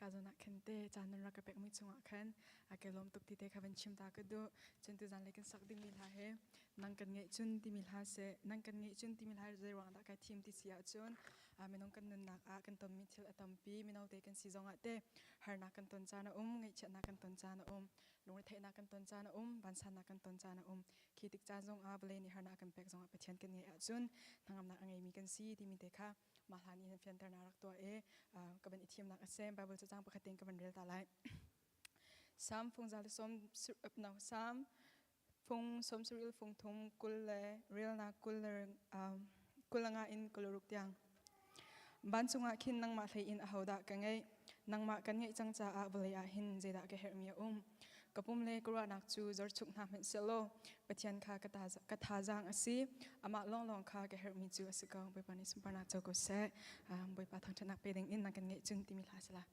Ka zawn ah khan te caan nan rak ka pekmi chungah khan a ke lawm tuk ti te kha van chim ta ka duh. Cun tuzan lei kan sak dingmi hla he nang kan ngeih cun timi hla seh nang kan ngeih cun timi hla zei ruang dah kai thim ti si ahcun minung kan nunnak ah kan tonmi thil a tampi mino te kan si zongah te harnak kan ton caan a um ngaihchiatnak kan ton caan a um lungretheihnak kan ton caan a um vansannak kan ton caan a um khi tik caan zong ah vawlei nih harnak kan pek zongah Pathian kan ngeih ahcun hnangamnak a ngeimi kan si timi te kha mah hlan in fianternak rak tuah i ka van i thimnak a si Bible cacang pakhat tein ka van rel ta lai Psalm fung za le sawm no Psalm fung sawm saril fung thum kul le relnak kul le kul nga in kul ruk tiang Vancung ah khin nangmah hlei in ahodah ka ngeih? Nangmah kan ngeih cang caah vawlei ah hin zeidah ka herhmi a um? Ka pum le ka ruahnak cu zorchuk hna hmanh sehlaw Pathian kha ka thazaang a si. Amah lawnglawng kha ka herhmi cu a si ko. Bawipa nih sunparnak co ko seh. Bawipa thangṭhatnak pe ding in na kan ngeih cun timi hla si la.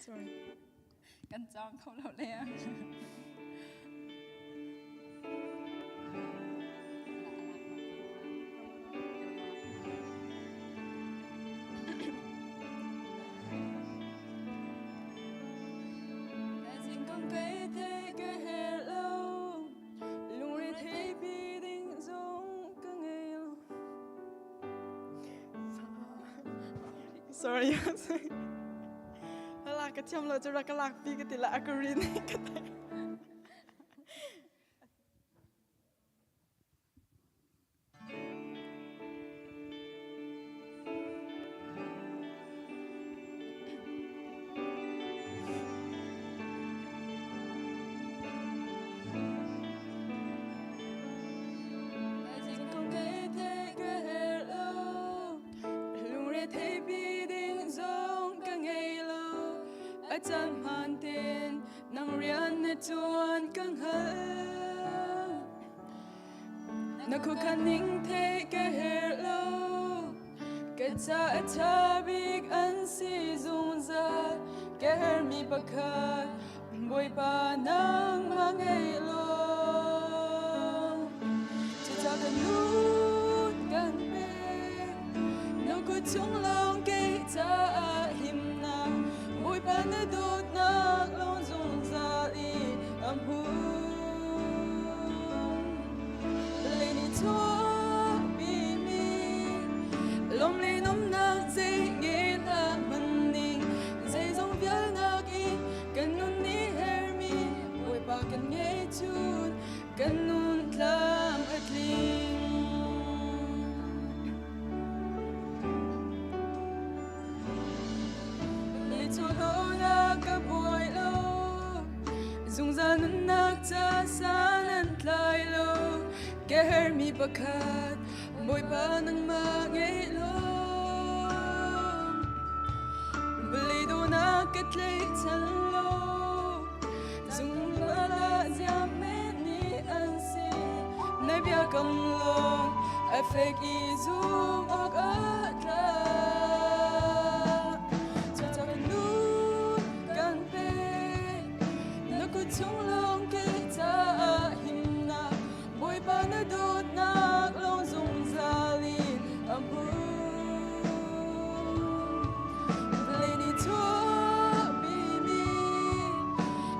Sorry. Kan cawng kho lo le. Sorry. Lak ka thiam lo cu rak ka lak pi ka ti la a ka rin ka ti. A caan hmaan tein nang rian na ṭuan ka hngalh. Na khuakhan ning theih ka herh lo. Ka ca a ṭha bik an si zungzal. Ka herhmi pakhat Bawipa nangmah ngei law. Cucaah ka lut kan pek. Na kut chung lawng kei caah himnak. Bawipa na dawtnak lawng zungzal i a hmun. Lei nih chuahpimi lawm le nuamhnak zei nge hlah hmanning zeizong vialnak i kan nun nih hermi Bawipa kan ngei cun kan nun tlam a tling. Leicuhlonak ka buai lo, zungzal nunnak ca san an tlai lo, ka herhmi pakhat Bawipa nangmah ngei lo. Vawlei dawhnak ka tlaihchan lo, zungzal ah ziam men nih an si, na biakam lawng a fek i zum awk a tlak. Cucaah kan nun kan pek, na kut chung lawng kei caah himnak, Bawipa na dawtnak lawng zungzal in a hmun. Vawlei nih chuahpimi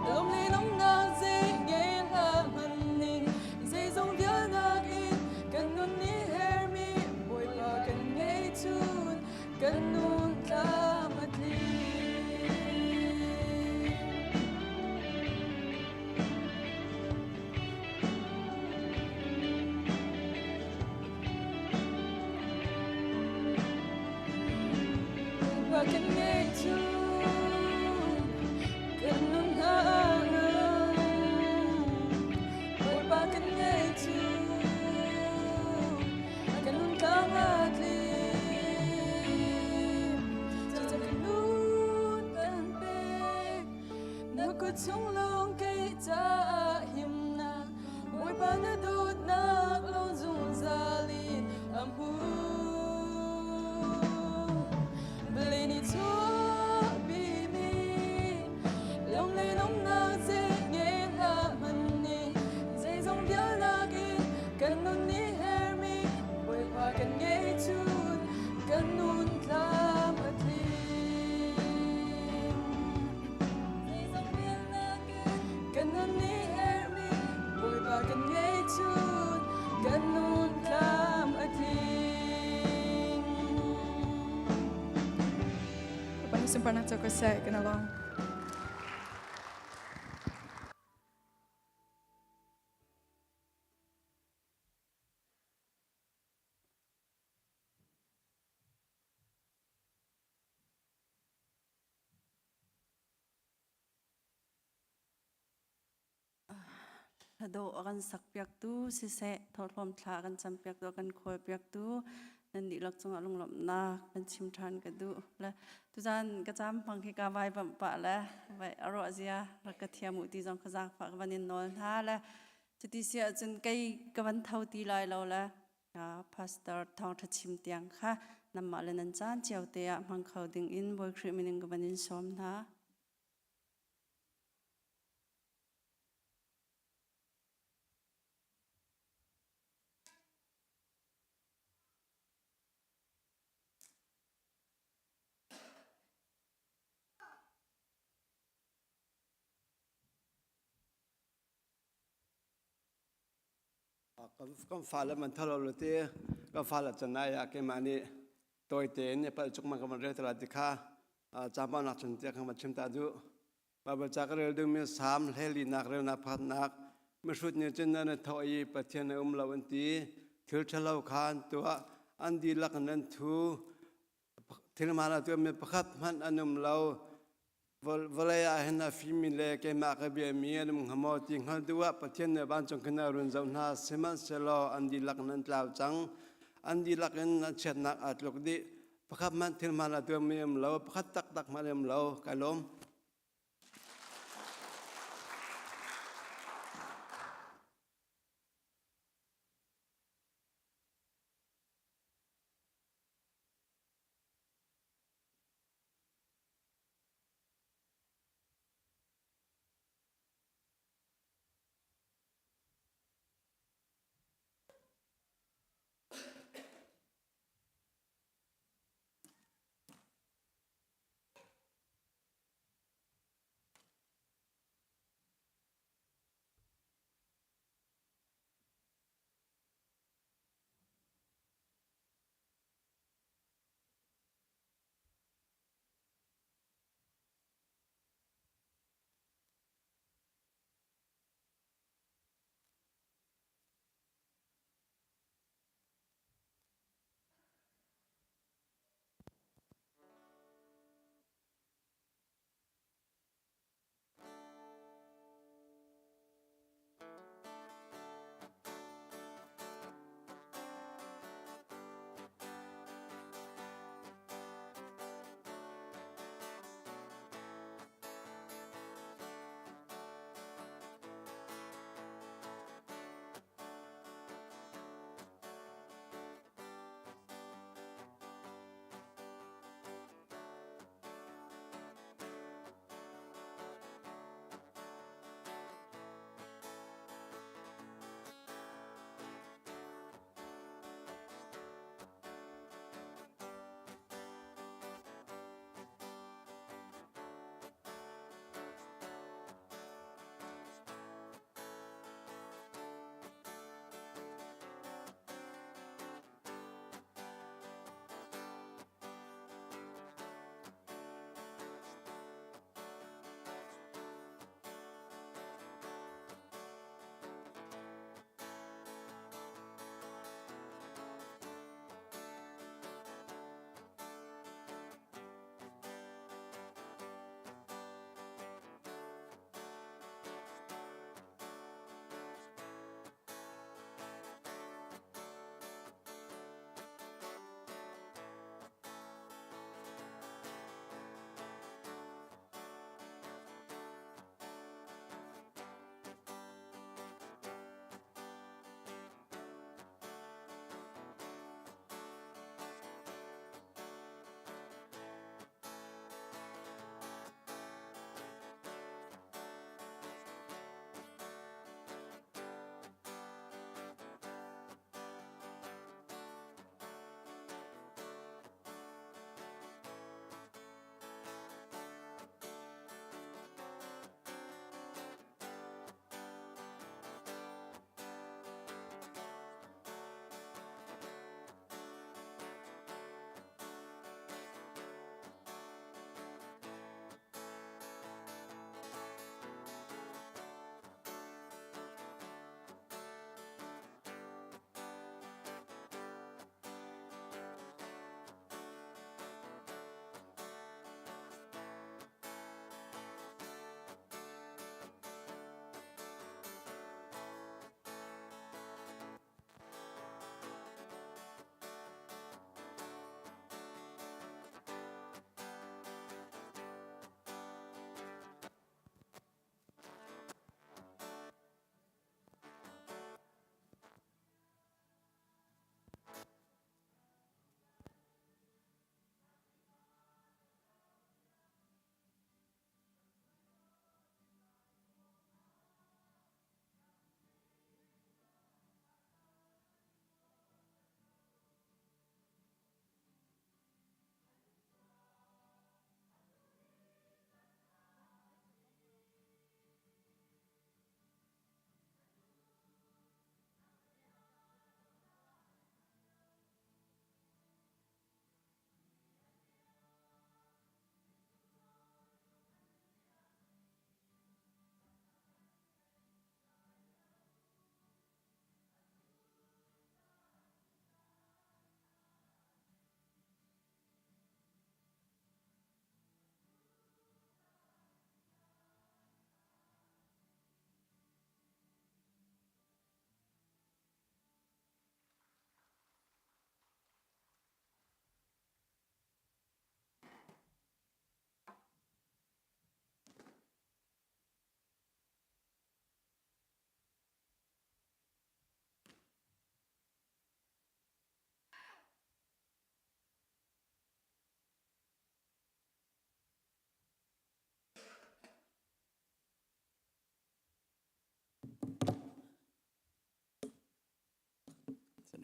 lawm le lawmnak zei ngei hlah hmanning zeizong vialnak in kan nun nih hermi Bawipa kan ngei cun kan nun tlam a tling. Bawipa kan ngei cu kan nun hna Bawipa kan ngei cu kan nun tlam a tling. Cucaah kan nun kan pek na kut chung lawng kei caah himnak. Sunparnak co ko seh kan along. Hladawh a kan sakpiaktu siseh, thawhlawm thla a kan campiaktu, a kan khawlpiaktu nan dihlak cungah lunglawmhnak kan chim ṭhan ka duh. Le tuzan ka caam hmang hi ka vai bamh pah le vai a ruah zia rak ka thiam u ti zong ka zaangfah ka van in nawl hna le cuti si ahcun kei ka van tho ti lai lo le pastor thawngṭha chim tiang kha nanmah le nan caan cio te ah hmang kho ding in Bawi Khrih min in ka van in sawm hna. Kan fale man thalo lo ti kan fale canai ah keimah nih tawi tein palh cuk man ka van rel te lai ti kha campau nak chun tiah kan van chim ta duh. Baibal ca ka rel dingmi Salm hlelinak relnak pakhatnak mihrut nih cun nan i thawh i Pathian a um lo an ti. Thil ṭhalo kha an tuah, an dihlak in an thu. Thil hmaan a tuahmi pakhat hmanh an um lo. Vawlei ah hin a fimmi le keimah ka biami an um hnga maw ti hngalh duh ah Pathian nih vancung khin a run zoh hna. Sihmanhsehlaw an dihlak in an tlau cang. An dihlak in an chiatnak aa tluk dih. Pakhat hmanh thil hmaan a tuahmi um lo, pakhat taktak hmanh um lo. Kai lawm.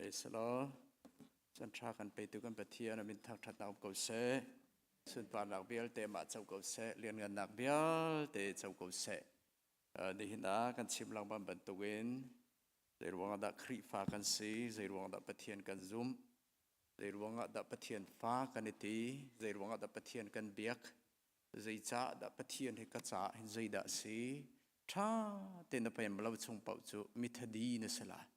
Sihmanhsehlaw chan ṭha kan petu kan Pathian a min thangṭhatnak um ko seh. Sunparnak vialte mah co ko seh. Lianngannak vialte co ko seh. Nihin ah kan chim lengmang bantukin zeiruang ah dah Khrihfa kan si, zeiruang dah Pathian kan zumh, zeiruang ah dah Pathian fa kan i ti, zeiruang ah dah Pathian kan biak, zeicah dah Pathian hi ka caah hin zeidah a si, ṭha tein na pem lo chung paoh cu mithadi na si lai.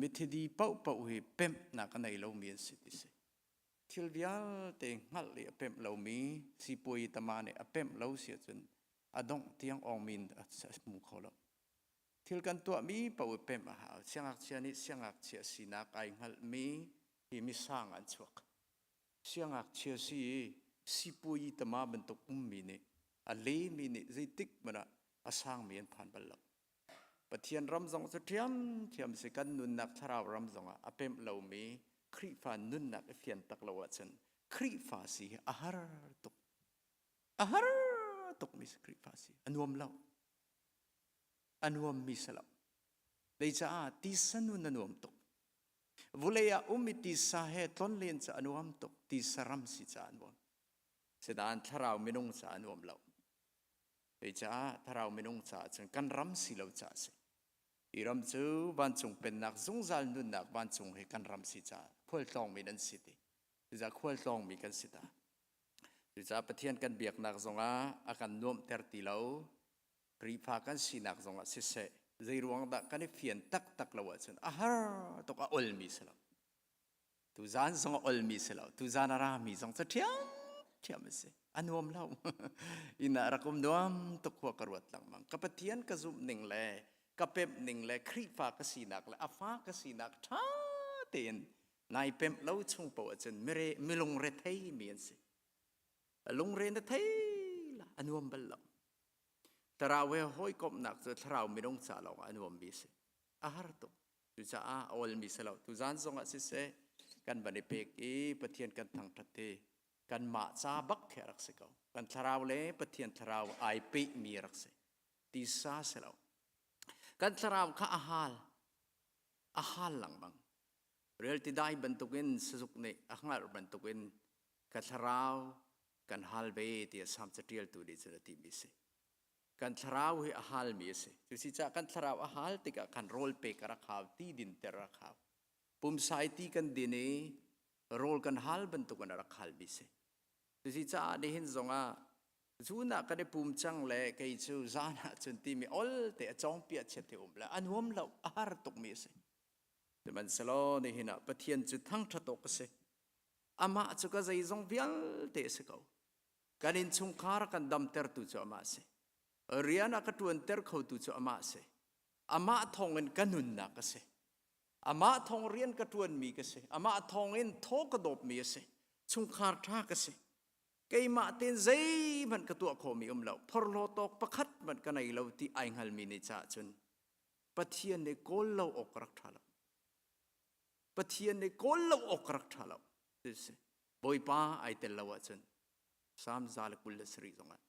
Mithidi paohpaoh hi pemhnak a nei lomi an si ti si. Thil vialte hngalh i a pemh lomi sipuai tama nih a pemh lo si ahcun a dongh tiang awngmi in a hmu kho lo. Thil kan tuahmi paoh i pemh a hau. Siangngakchia nih siangngakchia sinak ai hngalhmi hi misang an chuak. Siangngakchia si i sipuai tama bantuk ummi nih a lemi nih zeitik hmanh ah a sangmi an phan bal lo. Pathian ram zong cu ṭhiamṭhiam si kan nunnak thlarau ram zongah a pemh lomi Khrihfa nunnak i fian tak lo ahcun Khrihfa si hi a har tuk. A har tukmi si Khrihfa si. A nuam lo. A nuammi si lo. Zeicaah tisa nun a nuam tuk. Vulei ah um i tisa he tlonlen cu a nuam tuk. Tisa ram si caah a nuam. Sinain thlarau minung caah a nuam lo. Zeicah thlarau minung caah cun kan ram si lo caah a si. Hi ram cu vancung pennak zungzal nunnak vancung hi kan ram si caah khualtlawngmi nan si ti. Cucaah khualtlawngmi kan si ta. Cucaah Pathian kan biaknak zongah a kan nuamhter ti lo. Khrihfa kan sinak zongah siseh, zeiruang dah kan i fian taktak lo ahcun a har tuk a olmi si lo. Tuzaan zong a olmi si lo. Tuzaan a rami zong cu ṭhiamṭhiam a si. A nuam lo. Inn ah rak um nuam tuk khua ka ruat lengmang. Ka Pathian ka zumh ning le ka pemh ning le Khrihfa ka sinak le a fa ka sinak ṭha tein nai pemh lo chung paoh ahcun mire milung rethei mi an si. Lungre na thei la a nuam bal lo. Thlarau he hawikomhnak cu thlarau minung ca lawng ah a nuammi a si. A har tuk. Cucaah a olmi si lo. Tuzan zongah siseh kan van i pek i Pathian kan thangṭhat i kanmah ca bak khi a rak si ko. Kan thlarau le Pathian thlarau ai pehmi a rak si. Tisa si lo. Kan thlarau kha a hal. A hal lengmang. Rialti dai bantukin sazuk nih a hngalh bantukin ka thlarau kan hal ve tiah Salm caṭialtu nih cun a timi a si. Kan thlarau hi a halmi a si. Cusicaah kan thlarau a hal tikah khan rawl pek a rak hau, ti dinter a rak hau. Pumsai ti kan din i rawl kan hal bantukin a rak halmi a si. Cusicaah nihin zongah zun ah kan i pum cang le kei cu zan ah cun timi olte a cawngpiah chiat hi um le a nuam lo, a har tukmi a si. Sihmanhsehlaw nihin ah Pathian cu thangṭhat awk a si. Amah cu ka zeizong vialte a si ko. Kan innchungkhar a kan damtertu cu amah a si. Rian a ka ṭuanter khotu cu amah a si. Amah thawngin ka nunnak a si. Amah thawng rian ka ṭuanmi ka si. Amah thawngin thaw ka dawpmi a si. Chungkhar ṭha ka si. Keimah tein zeihmanh ka tuah khawhmi um lo. Phorhlaw tawk pakhat hmanh ka nei lo ti ai hngalmi nih caah cun Pathian nih kawl lo awk ka rak ṭha lo. Pathian nih kawl lo awk ka rak ṭha lo. Ti si. Bawipa ai tel lo ahcun Salm 127 zongah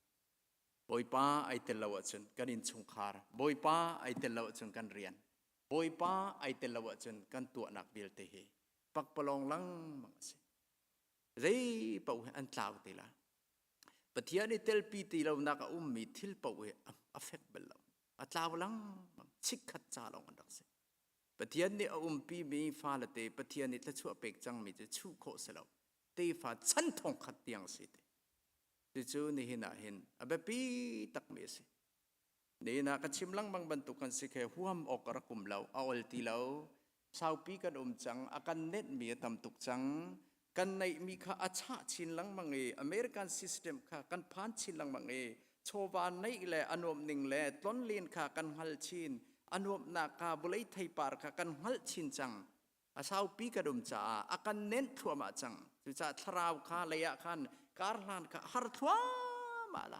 Bawipa ai tel lo ahcun kan innchungkhar, Bawipa ai tel lo ahcun kan rian, Bawipa ai tel lo ahcun kan tuahnak vialte hi pakpalawng lengmang a si. Zei paoh hi an tlau te lai. Pathian i telpi ti lonak a ummi thil paoh hi a fek bal lo. A tlau lengmang. Chikkhat ca lawng an rak si. Pathian nih a umpimi fale te Pathian nih thluachuah pek cangmi cu chuh khawh si lo. Tefa chan thong khat tiang si te. Cucu nihin ah hin a biapi takmi a si. Nihin ah ka chim lengmang bantuk kan si khe huam awk a rak um lo, a ol ti lo. Saupi kan um cang, a kan nenhmi a tam tuk cang. Kan neihmi kha a chah chin lengmang i American system kha kan phan chin lengmang i chawva neih le a nuamh ning le tlonlen kha kan hngal chin. A nuamhnak kha vawlei theipar kha kan hngalh chin cang. A saupi kan um caah a kan nenh thluahmah cang. Cucaah thlarau kha lei ah khan kar hlan kha har thluahmah la.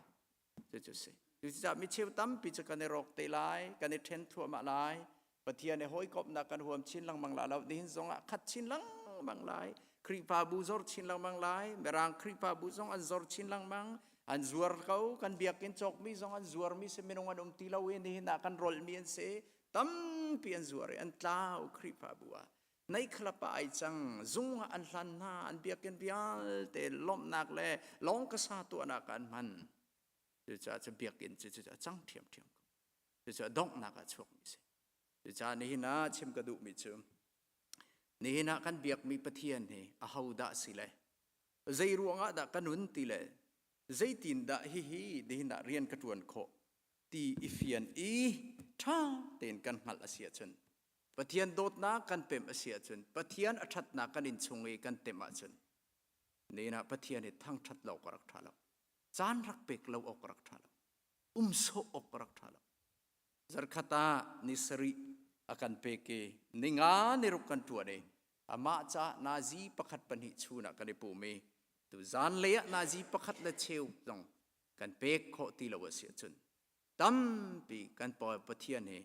Cucu si. Cucaah mi cheu tampi cu kan i rawk te lai, kan i ṭhen thluahmah lai. Pathian i hawikomhnak kan huam chin lengmang la lo. Nihin zongah khat chin lengmang lai. Khrihfabu zor chin lengmang lai. Mirang Khrihfabu zong an zor chin lengmang. An zuar ko. Kan biakinn cawkmi zong an zuarmi si minung an um ti lo i nihin ah kan rolhmi an si. Tampi an zuar i an tlau Khrihfabu ah. Neikhlap ah ai cang, zung ah an hlan hna, an biakinn vialte lawmhnak le lawng ka sa tuahnak ah an hman. Cucaah cu biakinn cu cu a cang ṭhiamṭhiam ko. Cucaah donghnak ah chuakmi si. Cucaah nihin ah chim ka duhmi cu nihin ah kan biakmi Pathian hi ahodah si le zei ruangah dah ka nun ti le zeitindah hihi nihin ah rian ka ṭuan khawh ti i fian i ṭha tein kan hngalh a si ahcun Pathian dawtnak kan pemh a si ahcun Pathian a ṭhatnak kan innchung i kan temh ahcun nihin ah Pathian hi thangṭhat lo ka rak ṭha lo. Caan rak pek lo awk ka rak ṭha lo. Um sawh awk ka rak ṭha lo. Zarkhat ah ni sarih a kan pek i ninga niruk kan ṭuan i amah ca nazi pakhat pahnih chun ah kan i pum i tu zanlei ah nazi pakhat le cheu zong kan pek khawh ti lo a si ahcun tampi kan Pathian hi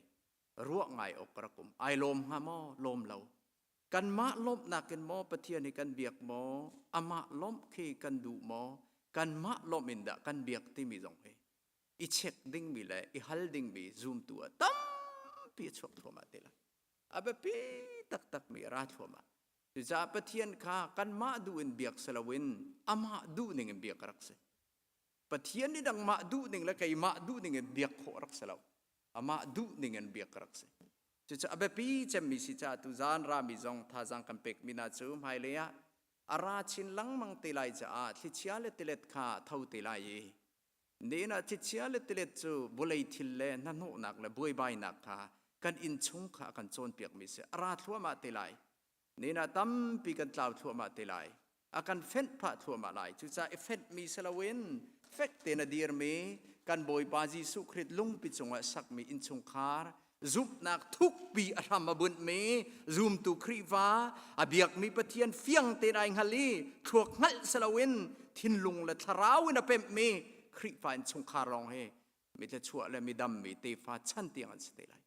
ruah ngai awk ka rak um. Ai lawm hnga maw? Lawm lo. Kanmah lawmhnak in maw Pathian hi kan biak maw? Amah lawmh khi kan duh maw? Kanmah lawmh in dah kan biak timi zong hi i check dingmi le i hal dingmi zumtu ah tampi a chuak thluahmah te lai. A biapi taktakmi a ra thluahmah. Cucaah Pathian kha kanmah duh in biak si loin amah duh ning in biak a rak si. Pathian nih nangmah duh ning le keimah duh ning in biak khawh a rak si lo. Amah duh ning in biak a rak si. Cucu a biapi cemmi si caah tuzaan rami zong thazaang kan pekmi hna cu hmailei ah a ra chin lengmang te lai caah thlichia le tilet kha tho te lai i nihin ah thlichia le tilet cu vawlei thil le hnahnawhnak le buaibainak kha kan innchung kha a kan cawnpiakmi si. A ra thluahmah te lai. Nihin ah tampi kan tlau thluahmah te lai. A kan fenh phah thluahmah lai. Cucaah i fenhmi si loin fek tein a dirmi kan Bawipa Jesuh Khrih lungpi cungah sakmi innchungkhar zumhnak thukpi a hram a bunhmi zumtu Khrihfa a biakmi Pathian fiang tein ai hngal i thluak hngalh si loin thinlung le thlarau in a pemhmi Khrihfa innchungkhar lawng hi mi thluachuah le mi dammi tefa chan tiang an si te lai.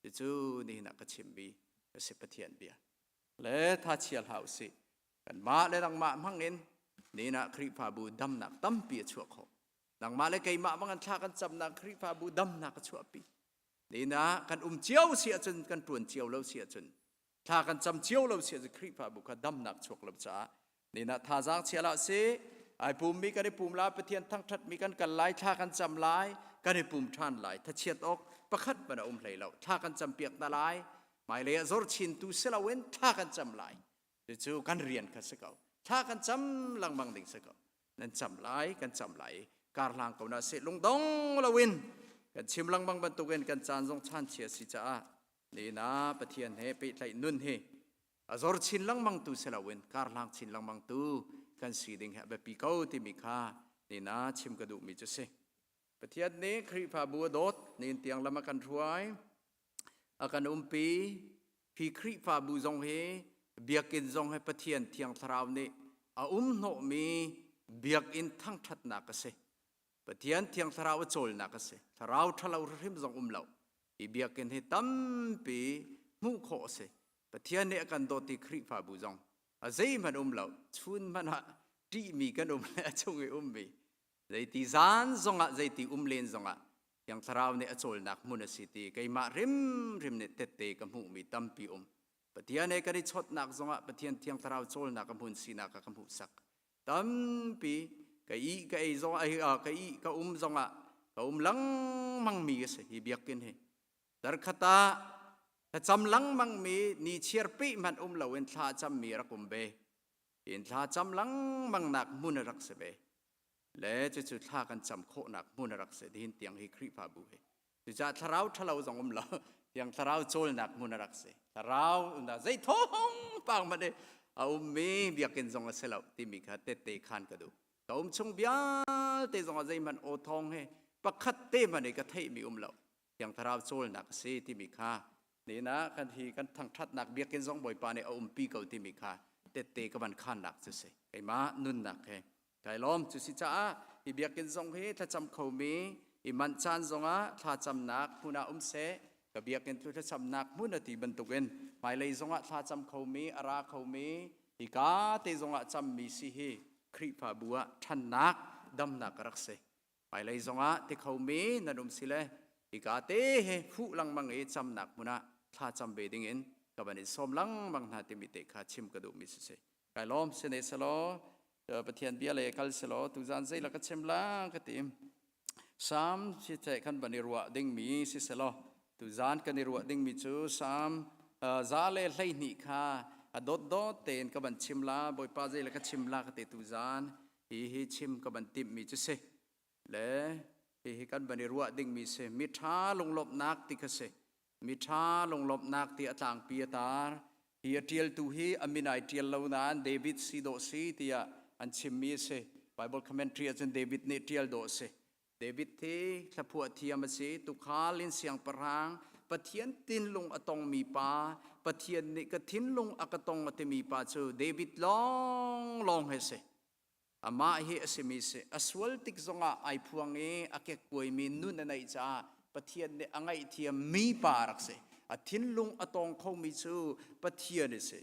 Cucu nihin ah ka chimmi a si Pathian bia. Le tha chia hlah usih. Kanmah le nangmah hmang in nihin ah Khrihfabu damnak tampi a chuah khawh. Nangmah le keimah bang an thla kan camnak Khrihfabu damnak a chuahpi. Nihin ah kan um cio si ahcun kan ṭuan cio lo si ahcun thla kan cam cio lo si ahcun Khrihfabu kha damnak chuak lo caah nihin ah thazaang chia hlah sih. Ai pummi kan i pum lai, Pathian thangṭhatmi kan kal lai, thla kan cam lai, kan i pum ṭhan lai. Thachiat awk pakhat hmanh a um hlei lo. Thla kan campiak hna lai. Hmailei ah zor chintu si loin thla kan cam lai. Cucu kan rian kha si ko. Thla kan cam lengmang ding si ko. Nan cam lai, kan cam lai. Karhlang ko na sih lungdong loin kan chim lengmang bantukin kan caan zong chan chia si caah nihin ah Pathian he pehtlaih nun hi a zor chin lengmang tu si loin karhlang chin lengmang tu kan si ding hi a biapi ko timi kha nihin ah chim ka duhmi cu si. Pathian nih Khrihfabu a dawt, nihin tiang lam a kan hruai, a kan umpi. Hi Khrihfabu zong hi biakinn zong hi Pathian Thiang Thlarau nih a um hnawhmi biakinn thangṭhatnak a si. Pathian Thiang Thlarau a cawlnak a si. Thlarau ṭhalo hrim zong um lo. Hi biakinn hi tampi hmuh khawh a si. Pathian nih a kan dawt i Khrihfabu zong a zeihmanh um lo. Chun hmanh ah ṭihmi kan um le a chung i ummi zeiti zan zongah zeiti um len zongah Thiang Thlarau nih a cawlnak hmun a si ti keimah hrimhrim nih tette ka hmuhmi tampi um. Pathian he kan i chawtnak zongah Pathian Thiang Thlarau cawlnak a hmun sinak a ka hmuhsak. Tampi ka ih ka ei zong ka ih ka um zongah ka um lengmang mi a si hi biakinn hi. Darkhat ah thlacam lengmang mi ni chiar peh hmanh um loin thla cammi rak um ve. Tiin thla cam lengmang nak hmun a rak si ve. Le cucu thla kan cam khawhnak hmun a rak si dihin tiang hi Khrihfabu hi. Cucaah thlarau ṭhalo zong um lo. Tiang thlarau cawlnak hmun a rak si. Thlarau na zei thawng pang hmanh i a ummi biakinn zong a si lo timi kha tette khan ka duh. Ka um chung vialte zong ah zeihmanh aw thawng he pakhat te hmanh i ka theihmi um lo. Thiang Thlarau cawlnak a si timi kha nihin ah kan hi kan thangṭhatnak biakinn zong Bawipa nih a umpi ko timi kha tette ka van khannak cu si. Keimah nunnak he kai lawm. Cu si caah hi biakinn zong hi thlacam khomi i manh caan zongah thlacamnak hmun ah um seh. Ka biakinn cu thlacamnak hmun a ti bantukin hmailei zongah thlacam khomi a ra khomi hika te zongah cammi si hi Khrihfabu ah ṭhannak damnak a rak si. Hmailei zongah ti khomi nan um si le hika te he fuh lengmang i camnak hmun ah thla cam ve dingin. Ka van in sawm lengmang hna timi te kha chim ka duhmi si si. Kai lawm sine selaw Pathian bia le kal selaw tuzan zei la ka chim la ka ti. Psalm si te kan van i ruah dingmi si selaw tuzan kan i ruah dingmi cu Psalm 112 kha a dotdot tein ka van chim la Bawipa zei la ka chim la ka ti tuzan hi hi chim ka van timhmi cu si. Le hihi kan van i ruah dingmi si miṭha lunglawmhnak ti kha si. Miṭha lunglawmhnak ti a tlangpi a tar. Hi a ṭialtu hi a min ai ṭial lo nain David si dawh si tiah an chimmi a si. Bible commentary ahcun David nih ṭial dawh a si. David hi thlaphuah thiam a si, tuukhal in siangpahrang, Pathian tinlung a tongmi pa, Pathian nih ka thinlung a ka tong a timi pa cu David lawnglawng hi a si. Amah hi a simi si. A sual tik zongah ai phuang i a kekkuaimi nun a neih caah Pathian nih a ngaihthiam mi pa rak si. A thinlung a tawng khomi cu Pathian a si.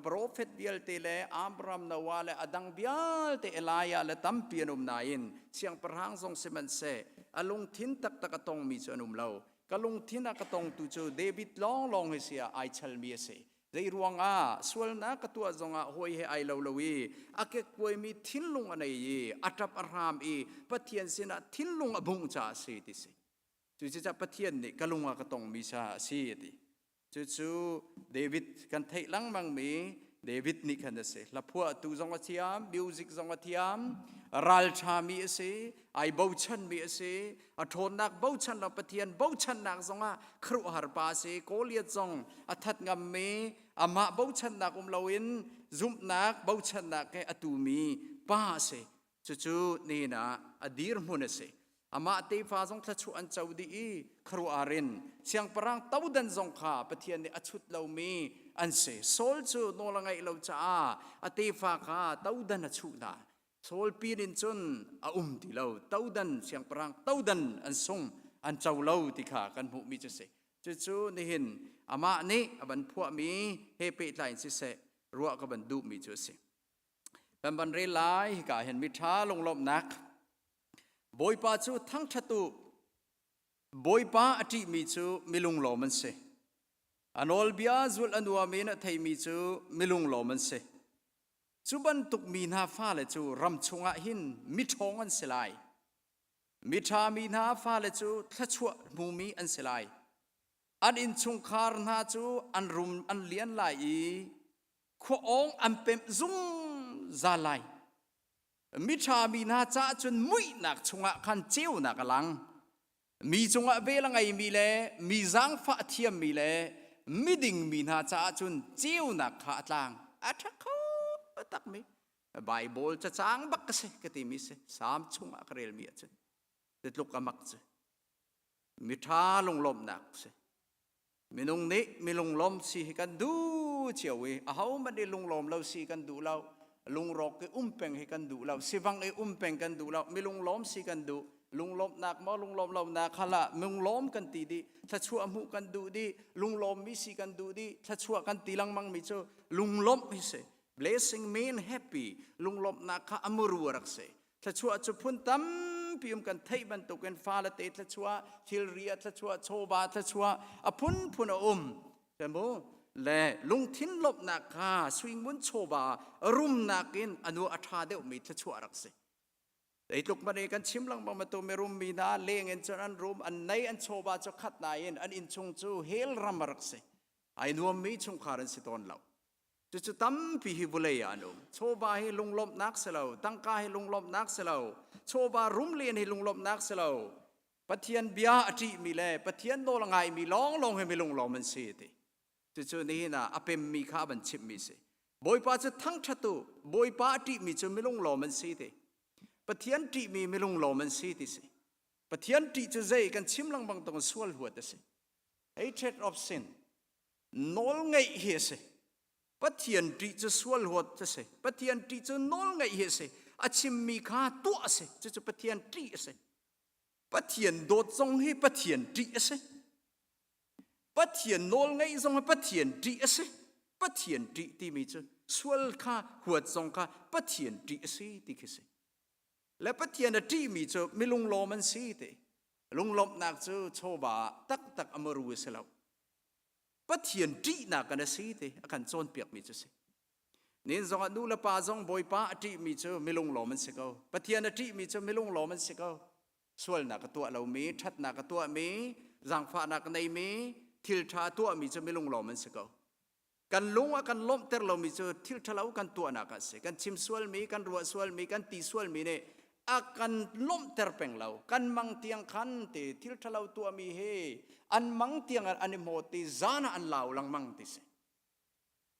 Profet vialte le Abraham, Noah le a dang vialte Elijah le tampi an um nain siangpahrang zong sihmanhseh a lungthin taktak a tongmi cu an um lo. Ka lungthin a ka tongtu cu David lawnglawng hi si ah ai chalmi a si. Zei ruangah sualnak ka tuah zongah hawi he ai lo lo i a kekkuaimi thinlung a nei i a ṭap a hram i Pathian sinah thinlung a bungh caah a si ti si. Cucaah Pathian nih ka lung a ka tongmi sa a si a ti. Cucu David kan theih lengmangmi David nih khan a si. Hlaphuahtu zong a thiam, music zong a thiam, ralṭhami a si, ai bochanmi a si, a ṭhawnnak bochan lo Pathian bochannak zongah khuaruahhar pa a si. Goliath zong a that ngammi, amah bochannak um loin zumhnak bochannak he a tumi pa a si. Cucu nihin ah a dirhmun a si. Amah tefa zong thluachuah an co dih i khuaruahhar in siangpahrang todan zong kha Pathian nih a chut lomi an si. Saul cu nawl a ngaih lo caah a tefa kha todan a chuh hna. Saul pin in cun a um ti lo. Todan siangpahrang todan an sung an co lo ti kha kan hmuhmi cu si. Cucu nihin amah nih a van phuahmi he pehtlai in siseh ruah ka van duhmi cu a si. Kan van rel lai hika hin miṭha lunglawmhnak Bawipa cu thangṭhat u Bawipa a ṭihmi cu milunglawm an si. A nawlbia zulh a nuam in a theimi cu milunglawm an si. Cu bantuk mi hna fale cu ram chungah hin miṭhawng an si lai. Miṭha mi hna fale cu thluachuah hmumi an si lai. An innchungkhar hna cu an rum an lian lai i khua awng an pemh zungzal lai. Miṭha mi hna caah cun muihnak chungah khan ceunak a lang. Mi cungah vel a ngeimi le mi zaangfah a thiammi le miding mi hna caah cun ceunak kha a tlang. A ṭha kho takmi Baibal cacang bak ka si ka timi si. Salm chungah ka relmi ahcun titluk a mak cu. Miṭha lunglawmhnak si. Minung nih mi lunglawm si hi kan duh cio i ahohmanh nih lunglawm lo si kan duh lo. Lungrawk i um peng hi kan duh lo. Sivang i um peng kan duh lo. Mi lunglawm si kan duh. Lunglawmhnak maw lunglawm lonak kha lunglawm kan ti dih. Thluachuah hmuh kan duh dih. Lunglawmmi si kan duh dih. Thluachuah kan ti lengmang mi cu lunglawmh hi si. Blessing mean happy. Lunglawmhnak kha a muru a rak si. Thluachuah cu phun tampi um kan theih bantukin fale te thluachuah, thilri ah thluachuah, chawva thluachuah a phunphun a um. Mu le lungthin lawmhnak kha suingun chawva rumnak in anu a ṭha deuhmi thluachuah rak si. Zeitluk hmanh kan chim lengmang ma tu mirum mi hna leng in cun an rum an nei an chawva cu khat nain an innchung cu hell ram a rak si. Ai nuammi chungkhar an si tawn lo. Cucu tampi hi vulei ah an um. Chawva hi lunglawmhnak si lo, tangka hi lunglawmhnak si lo, chawva rum len hi lunglawmhnak si lo. Pathian bia a ṭihmi le Pathian nawl a ngaimi lawnglawng hi mi lunglawm an si ti. Cucu nihin ah a pemmi kha a van chimhmi si. Bawipa cu thangṭhat u, Bawipa a ṭihmi cu mi lunglawm an si ti. Pathian ṭihmi mi lunglawm an si ti si. Pathian ṭih cu zei kan chim lengmang tong sual huat a si. Hatred of sin. Nawlngeih hi a si. Pathian ṭih cu sual huat a si. Pathian ṭih cu nawlngeih hi a si. A chimmi kha tuah a si. Cucu Pathian ṭih a si. Pathian dawt zong hi Pathian ṭih a si. Pathian nawlngeih zong hi Pathian ṭih a si. Pathian ṭih timi cu sual kha huat zong kha Pathian ṭih a si ti khi si. Le Pathian a ṭihmi cu milunglawm an si ti. Lunglawmhnak cu chawva ah taktak a muru a si lo. Pathian ṭihnak kan a si ti a kan cawnpiakmi cu si. Nin zongah nu le pa zong Bawipa a ṭihmi cu milunglawm an si ko. Pathian a ṭihmi cu milunglawm an si ko. Sualnak a tuah lomi, ṭhatnak a tuahmi, zaangfahnak a neimi, thil ṭha a tuahmi cu milunglawm an si ko. Kan lung a kan lawmhter lomi cu thil ṭhalo kan tuahnak ah a si. Kan chim sualmi, kan ruah sualmi, kan ti sualmi nih a kan lawmhter peng lo. Kan mang tiang khan ti thil ṭhalo tuahmi hi an mang tiang an i hmawt ti zan ah an lau lengmang ti si.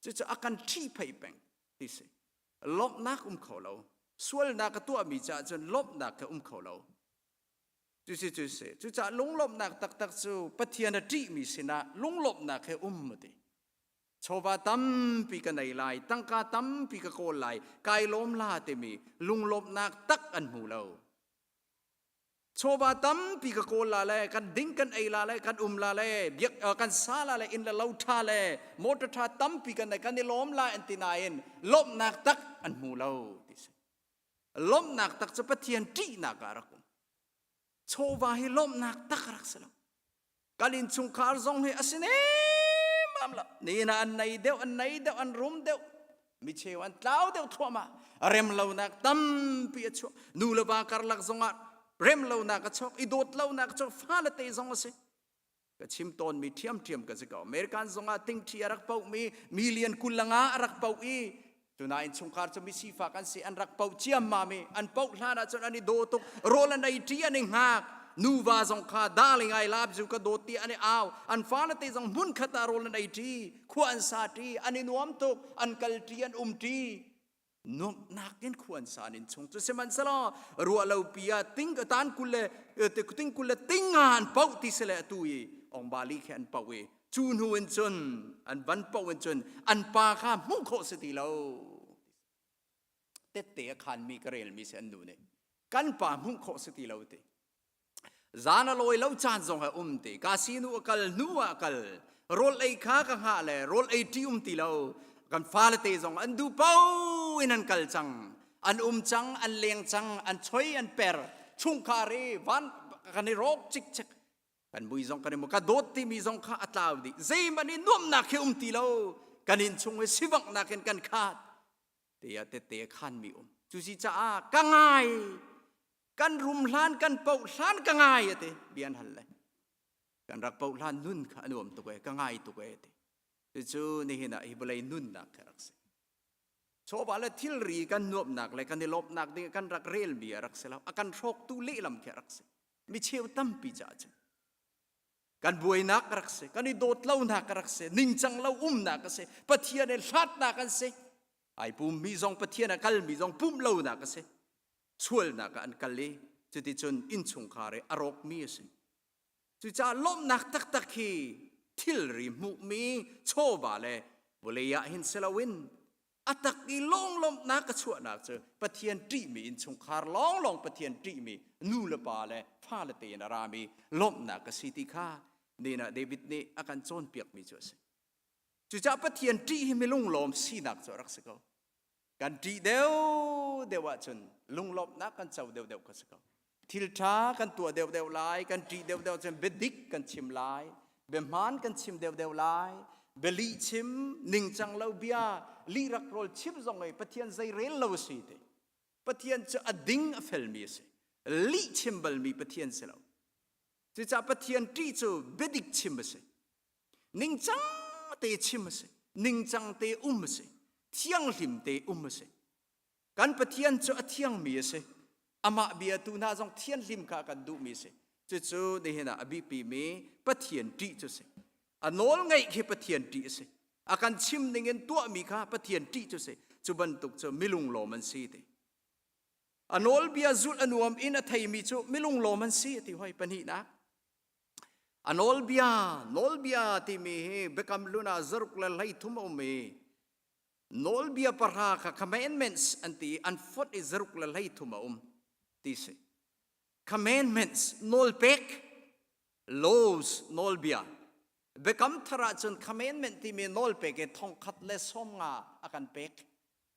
Cucu a kan ṭhihphaih peng ti si. Lawmhnak um kho lo. Sualnak a tuahmi caah cun lawmhnak kha um kho lo. Cusi cu si. Cucaah lunglawmhnak taktak cu Pathian a ṭihmi sinah lunglawmhnak he um a ti. Chawva tampi ka nei lai, tangka tampi ka kawl lai, kai lawm la timi lunglawmhnak tak an hmu lo. Chawva tampi ka kawl la le kan ding kan ei la le kan um la le biak kan sa la le inn le lo ṭha le motor ṭha tampi kan nei kan i lawm lai an ti nain lawmhnak tak an hmu lo ti si. Lawmhnak tak cu Pathian ṭihnak ah rak um. Chawva hi lawmhnak tak rak si lo. Kan innchungkhar zong hi a si nemam lo. Ni na an nei deuh, an nei deuh, an rum deuh. Mi cheu an tlau deuh thluahmah. Rem lonak tampi a chuak. Nu le va karlak zongah rem lonak a chuak, i dawt lonak a chuak, fale te zong a si. Ka chim tawnmi ṭhiamṭhiam ka si ko. American zongah tingṭhi a rak pohmi million 20 le nga a rak poh i Tuna innchungkhar cu misifak an si an rak poh ciammam i an poh hlan ahcun an i daw tuk rawl an ei ṭi an i hngak nuva zong kha darling I love you ka dawt ti an i au an fale te zong hmunkhat ah rawl an ei ṭi khua an sa ṭi an i nuam tuk an kal ṭi an um ṭi nuamhnak in khua an sa an innchung cu sihmanhsehlaw ruah lo pi ah ting tan 20 le ting 20 le ting nga an poh ti si le atu i ongbali khi an poh i Cu hnu in cun an van paoh in cun an pa kha hmuh khawh si ti lo. Tette a khanmi ka relmi si an nu nih. Kan pa hmuh khawh si ti lo ti. Zan a lawi lo caan zong a um ti. Ka sinu a kal hnu ah a kal. Rawl ei kha ka hngah le rawl ei ṭi um ti lo. Kan fale te zong an duh paoh in an kal cang. An um cang, an leng cang, an choi, an per. Chungkhar i van kan i rawk cikcek. Kan mui zong kan i mu ka dawt timi zong kha a tlau dih. Zeihmanh i nuamhnak hi um ti lo. Kan innchung hi sivanghnak in kan khat. Tiah tette a khanmi um. Cu si caah ka ngai. Kan rum hlan kan poh hlan ka ngai ati. Bia an hal le. Kan rak poh hlan nun kha a nuam tuk e ka ngai tuk e ti. Cucu nihin ah hi vawlei nunnak kha rak si. Chawva le thilri kan nuamhnak le kan i lawmhnak ding kan rak relmi a rak si lo. A kan hrawktu lehlam khi a rak si. Mi cheu tampi caah cun kan buainak ka rak si, kan i dawt lonak ka rak si, ningcang lo umnak a si, Pathian he hlatnak an si. Ai pummi zong Pathian a kalmi zong pumh lonak a si. Sualnak ah an kal i cuticun innchungkhar i a rawkmi a si. Cucaah lawmhnak taktak hi thilri hmuhmi chawva le vawlei ah hin si loin a tak i lawnglawmhnak a chuahnak cu Pathian ṭihmi innchungkhar lawnglawng Pathian ṭihmi nu le pa le fale tein a rami lawmhnak a si ti kha nina David nih a kan cawnpiakmi cu a si. Cucaah Pathian ṭih hi milunglawm sinak cu a rak si ko. Kan ṭih deuh deuh ahcun lunglawmhnak kan co deuh deuh kha si ko. Thil ṭha kan tuah deuhdeuh lai, kan ṭih deuhdeuh cun biadik kan chim lai, biahmaan kan chim deuhdeuh lai, bialih chim, ningcang lo bia, lih rak rawl chim zong i Pathian zei rel lo a si ti. Pathian cu a ding a felmi a si. Lih chim balmi Pathian si lo. Cucaah Pathian ṭih cu biadik chim a si. Ningcang te chim a si. Ningcang te um a si. Thianghlim te um a si. Kan Pathian cu a thiangmi a si. Amah biatu hna zong thianhlim kha kan duhmi a si. Cucu nihin ah a biapimi Pathian ṭih cu a si. A nawl ngaih khi Pathian ṭih a si. A kan chim ningin tuahmi kha Pathian ṭih cu a si. Cu bantuk cu milunglawm an si ti. A nawlbia zulh a nuam in a theimi cu milunglawm an si ti hoi pahnihnak. A nawlbia, nawlbia timi hi Biakam Hlun ah 113 a um i Nawlbia pahra kha commandments an ti i an fonh i 113 a um ti si. Commandments nawlpek, laws nawlbia. Biakam thar ahcun commandment timi nawlpek i 1050 a kan pek.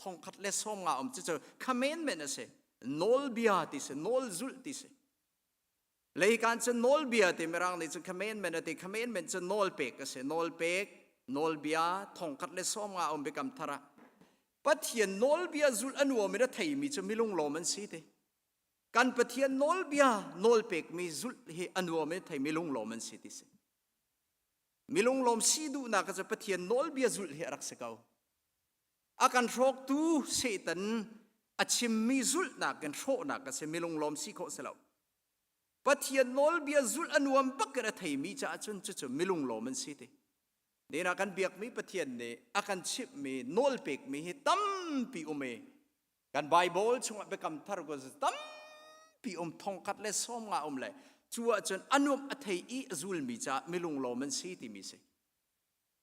1050 um cucu commandment a si. Nawlbia ti si, nawl zulh ti si. Leikan cu nawlbia ti mirang nih cun commandment a ti. Commandment cu nawlpek a si. Nawlpek. Nawlbia thongkhat le 50 um biakam thar ah Pathian nawlbia zulh a nuam in a theimi cu milunglawm an si ti. Kan Pathian nawlbia nawlpekmi zulh hi a nuam in theimi lunglawm an si ti si. Milunglawm si duhnak cu Pathian nawlbia zulh hi a rak si ko. A kan hrawktu Satan a chimmi zulhnak in hrawhnak a si milunglawm si khawh si lo. Pathian nawlbia zulh a nuam bak in a theimi caah cun cucu milunglawm an si ti. Nina kan biakmi Pathian nih a kan chimhmi nawlpekmi hi tampi um i kan Bible chungah biakam thar ko tampi um thongkhat le 50 um le cu ahcun a nuamh a thei i a zulmi caah milunglawm an si timi si.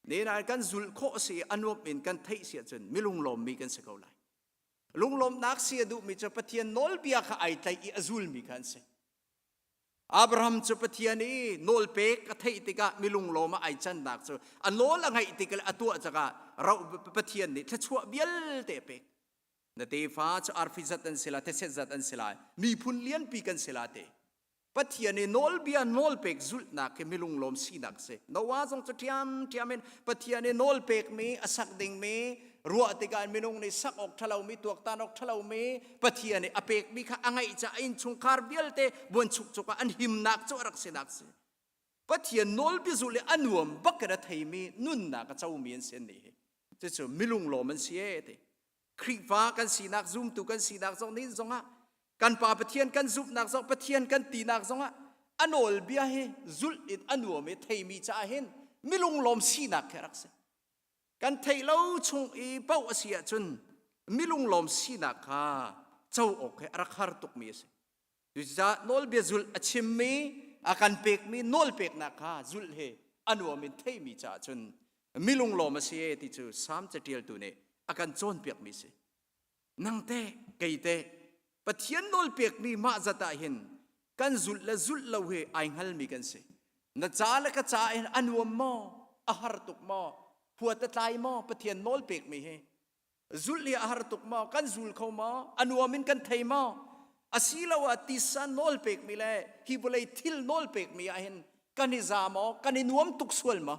Nina kan zulh khawh si a nuamh in kan theih si ahcun milunglawmmi kan si ko lai. Lunglawmhnak si a duhmi cu Pathian nawlbia kha ai tlaih i a zulmi kha an si. Abraham cu Pathian i nawlpek a theih tikah milunglawm ah ai cannak cu a nawl a ngaih tik le a tuah cakah Pathian nih thluachuah vialte a pek. Na tefa cu arfi zat an si la, theset zat an si lai, miphun lianpi kan si la te. Pathian i nawlbia nawlpek zulhnak hi milunglawm sinak si. Noah zong cu ṭhiamṭhiam in Pathian i nawlpekmi a sak dingmi ruah tikah minung nih sak awk ṭhalomi tuaktan awk ṭhalomi Pathian nih a pekmi kha a ngaih caah innchungkhar vialte buanchukchuk ah an himnak cu a rak sinak si. Pathian nawlbia zulh i a nuam bak in a theimi nunnak a comi an si an nih hi. Cucu milunglawm an si ee ti. Khrihfa kan sinak zumtu kan sinak zong nih zongah kan Pa Pathian kan zumhnak zong Pathian kan tinak zongah a nawlbia hi zulh in a nuam i theimi caah hin milunglawm sinak khi a rak si. Kan theih lo chung i paoh a si ahcun milunglawm sinak kha co awk hi a rak har tukmi a si. Cucaah nawlbia zulh a chimmi a kan pekmi nawlpeknak kha zulh hi a nuam in theimi caah cun milunglawm a si e ti cu Salm caṭialtu nih a kan cawnpiakmi si. Nang teh kei teh Pathian nawlpekmi mah zat ah hin kan zulh le zulh lo hi ai hngalmi kan si. Na ca le ka ca hin a nuam maw? A har tuk maw? Huat a tlai maw? Pathian nawlpekmi hi zulh hi a har tuk maw? Kan zul kho maw? A nuam in kan thei maw? Asiloah tisa nawlpekmi le hi vawlei thil nawlpekmi ah hin kan i za maw? Kan i nuam tuk sual maw?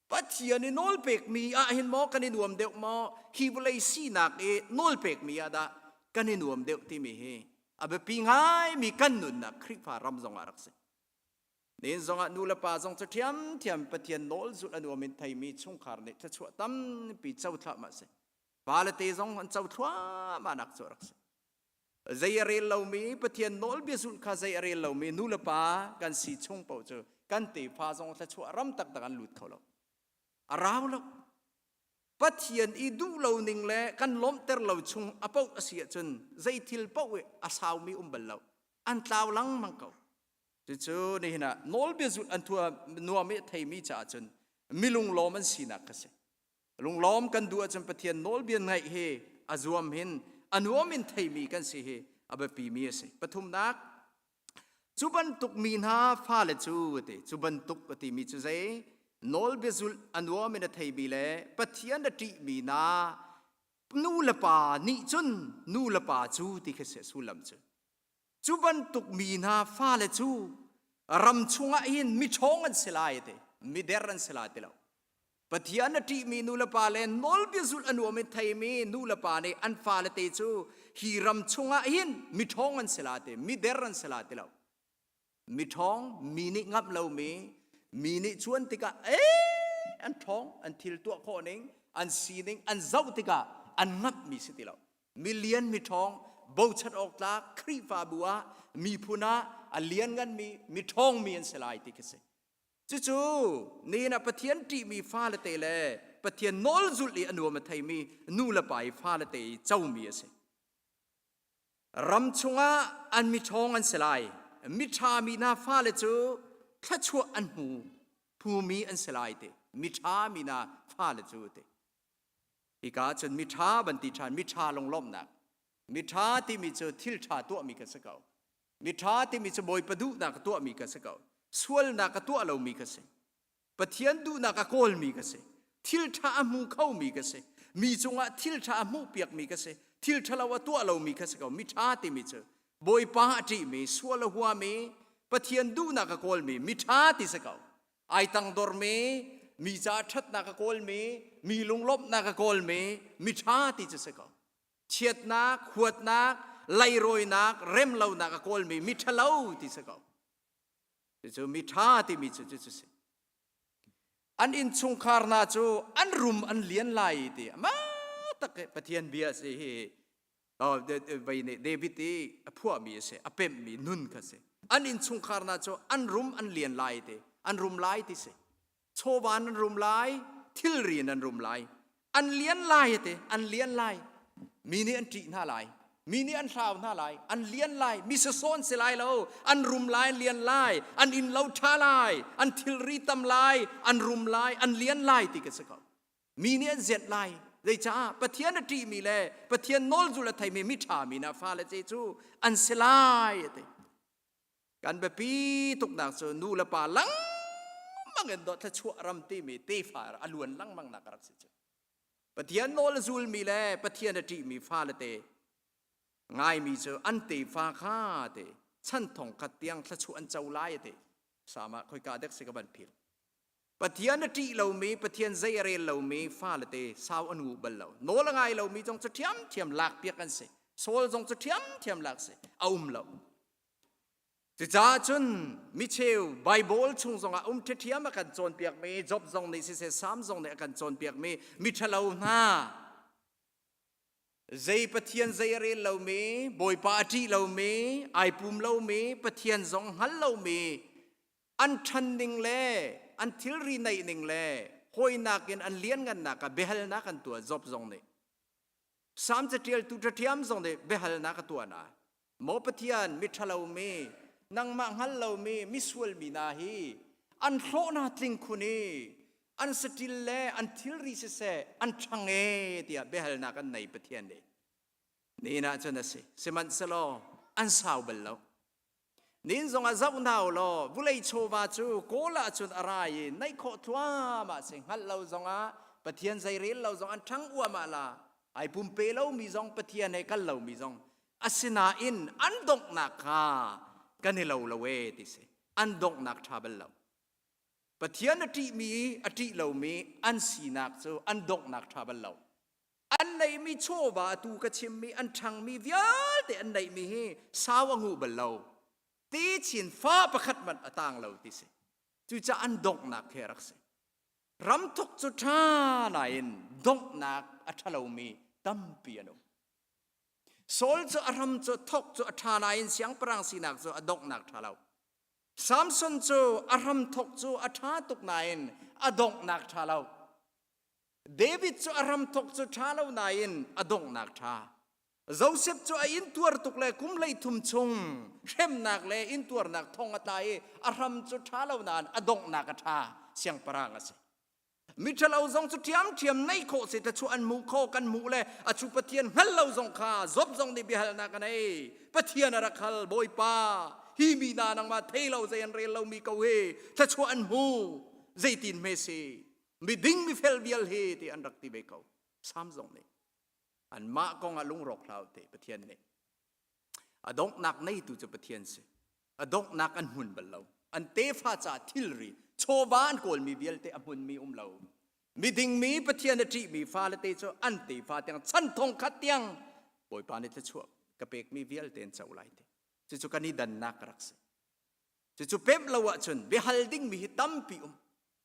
Pathian i nawlpekmi ah hin maw kan i nuam deuh maw? Hi vawlei sinak i nawlpekmi ah dah kan i nuam deuh timi hi a biapi ngaimi kan nunnak Khrihfa ram zong ah rak si. Nin zongah nu le pa zong cu ṭhiamṭhiam Pathian nawl zulh a nuam in theimi chungkhar nih thluachuah tampi co thluahmah si. Fale te zong an co thluahmah nak cu a rak si. Zei a rel lomi Pathian nawlbia zulh kha zei a rel lomi nu le pa kan si chung paoh cu kan tefa zong thluachuah ram taktak an lut kho lo. A rau lo. Pathian i duh lo ning le kan lawmhter lo chung a paoh a si ahcun zei thil paoh i a saumi um bal lo. An tlau lengmang ko. Cucu nihin ah nawlbia zulh an thua nuam i theimi caah cun milunglawm an sinak kha si. Lunglawm kan duh ahcun Pathian nawlbia ngaih hi a zuam hin a nuam in theimi kan si hi a biapimi a si. Pathumnak, cu bantuk mi hna fale cu ti cu bantuk a timi cu zei nawlbia zulh a nuam in a theimi le Pathian a ṭihmi hna nu le pa nih cun nu le pa cu ti khi si sullam cu. Cu bantuk mi hna fale cu ram chungah hin miṭhawng an si lai ti, mider an si lai ti lo. Pathian a ṭihmi nu le pa le nawlbia zulh a nuam in theimi nu le pa nih an fale te cu hi ram chungah hin miṭhawng an si lai ti, mider an si lai ti lo. Miṭhawng, mi nih ngamh lomi, mi nih cuan tikah ee an ṭhawng, an thil tuah khawh ning, an sining an zoh tikah an ngamhmi si ti lo. Milian miṭhawng bochan awk tlak Khrihfabu ah miphun ah a liannganmi miṭhawngmi an si lai ti khi si. Cucu nihin ah Pathian ṭihmi fale te le Pathian nawl zulh i a nuam a theimi nu le pa i fale te i comi a si. Ram chungah an miṭhawng an si lai. Miṭhami hna fale cu thluachuah an hmu phumi an si lai ti. Miṭhami hna fale cu ti. Hika cun miṭha van ti ṭhan, miṭha lunglawmhnak. Miṭha timi cu thil ṭha tuahmi ka si ko. Miṭha timi cu Bawipa duhnak a tuahmi ka si ko. Sualnak a tuah lomi ka si. Pathian duhnak a kawlmi ka si. Thil ṭha a hmu khomi ka si. Mi cungah thil ṭha a hmuhpiakmi ka si. Thil ṭhalo a tuah lomi ka si ko. Miṭha timi cu Bawipa a ṭihmi, sual a huami, Pathian duhnak a kawlmi, miṭha ti si ko. Ai tangdormi, Mi ca ṭhatnak a kawlmi, mi lunglawmhnak a kawlmi, mi ṭha ti cu si ko. Chiatnak, huatnak, leirawinak, remlonak a kawlmi mi ṭhalo ti si ko. Cucu mi ṭha timi cu cucu si. An innchungkhar hna cu an rum an lian lai ti amah tak Pathian bia si hi vei nih David i a phuahmi a si, a pemhmi nun kha si. An innchungkhar hna cu an rum an lian lai ti, an rum lai ti si. Chawva nan rum lai, thilri nan rum lai. An lian lai te, an lian lai. Mi nih an ṭih hna lai. Mi nih an hlau hna lai. An lian lai. Mi sasawn si lai lo. An rum lai, an lian lai. An inn lo ṭha lai. An thilri tam lai. An rum lai, an lian lai ti ka si ko. Mi nih an zianh lai. Zeicah Pathian a ṭihmi le Pathian nawl zul a theimi miṭha mi na fale ce cu an si lai a ti. Kan biapi tuknak cu nu le pa lengmang in dawt thluachuah ram timi tefa a luan lengmang nak a rak si cu. Pathian nawl a zulmi le Pathian a ṭihmi fale te ngaimi cu an tefa kha te chan thong khat tiang thluachuah an co lai te sama khoika dek si ka van phil. Pathian a ṭih lomi, Pathian zei a rel lomi fale te sau an ngu bal lo. Nawl a ngai lomi zong cu ṭhiamṭhiam lakpiak an si. Saul zong cu ṭhiamṭhiam lak si. A um lo. Cucaah cun micheu Baibal chung zongah um ṭhiaṭhiam a kan cawnpiakmi Job zong nih siseh Salm zong nih a kan cawnpiakmi miṭhalo hna zei Pathian zei a rel lomi Bawipa a ṭih lomi ai pum lomi Pathian zong hngal lomi an ṭhan ning le an thilri neih ning le hawinak in an lianngannak ah biahalnak an tuah Job zong nih Salm caṭialtu ṭhaṭhiam zong nih biahalnak a tuah hna. Maw Pathian, miṭhalo mi, nangmah hngal lomi misual mi hna hi an hlawhna tling khun i an saṭil le an thilri siseh an ṭhang e tiah biahalnak an nei Pathian nih. Nihin ah cun a si. Sihmanhsehlaw an sau bal lo. Nin zong ah zoh hna u law vulei chawva cu kawl ahcun a ra i naih khawh thluahmah si hngalh lo zongah Pathian zeirel lo zong an ṭhang uahmah la ai pumpe lomi zong Pathian he kal lomi zong asinain an donghnak kha kan i lo lo e ti si an donghnak ṭha bal lo Pathian a ṭihmi a ṭih lomi an sinak cu an donghnak ṭha bal lo an neihmi chawva atu ka chimmi an ṭhangmi vialte an neihmi hi sau a nguh bal lo ti chin fa pakhat hmanh a tang lo ti si cucaah an donghnak khi a rak si ramthuk cu ṭha nain donghnak a ṭha lomi tampi an um Saul cu a ram cu thok cu a ṭha nain siangpahrang sinak cu a donghnak ṭha lo Samson cu a hram thok cu a ṭha tuk nain a donghnak ṭha lo David cu a hramthawk cu ṭha lo nain a donghnak ṭha. Joseph cu a intuar tuk le kum 33 chung hremnak le intuarnak thong a tla i a hram cu ṭha lo nain a donghnak a ṭha siangpahrang a si. Miṭhalo zong cu ṭhiamṭhiam neih khawh si thluachuah an hmuh kho kan hmuh le a cu Pathian hngal lo zong kha Job zong nih biahalnak a nei. Pathian a rak hal Bawipa hi mi hna nangmah thei lo zei an rel lomi ko hi thluachuah an hmu zeitin hme si miding mifel vial hi ti an rak ti ve ko Sam zong nih anmah kong ah lungrawk hlah te Pathian nih a donghnak neitu cu Pathian si a donghnak an hmun bal lo an tefa ca thilri chawva an kawlmi vialte a hmunmi um lo miding mi Pathian a ṭihmi fale te cu an tefa tiang chan thong khat tiang Bawipa nih thluachuah ka pekmi vialte an co lai te cucu kan i dannak rak si cucu pemh lo ahcun biahal dingmi hi tampi um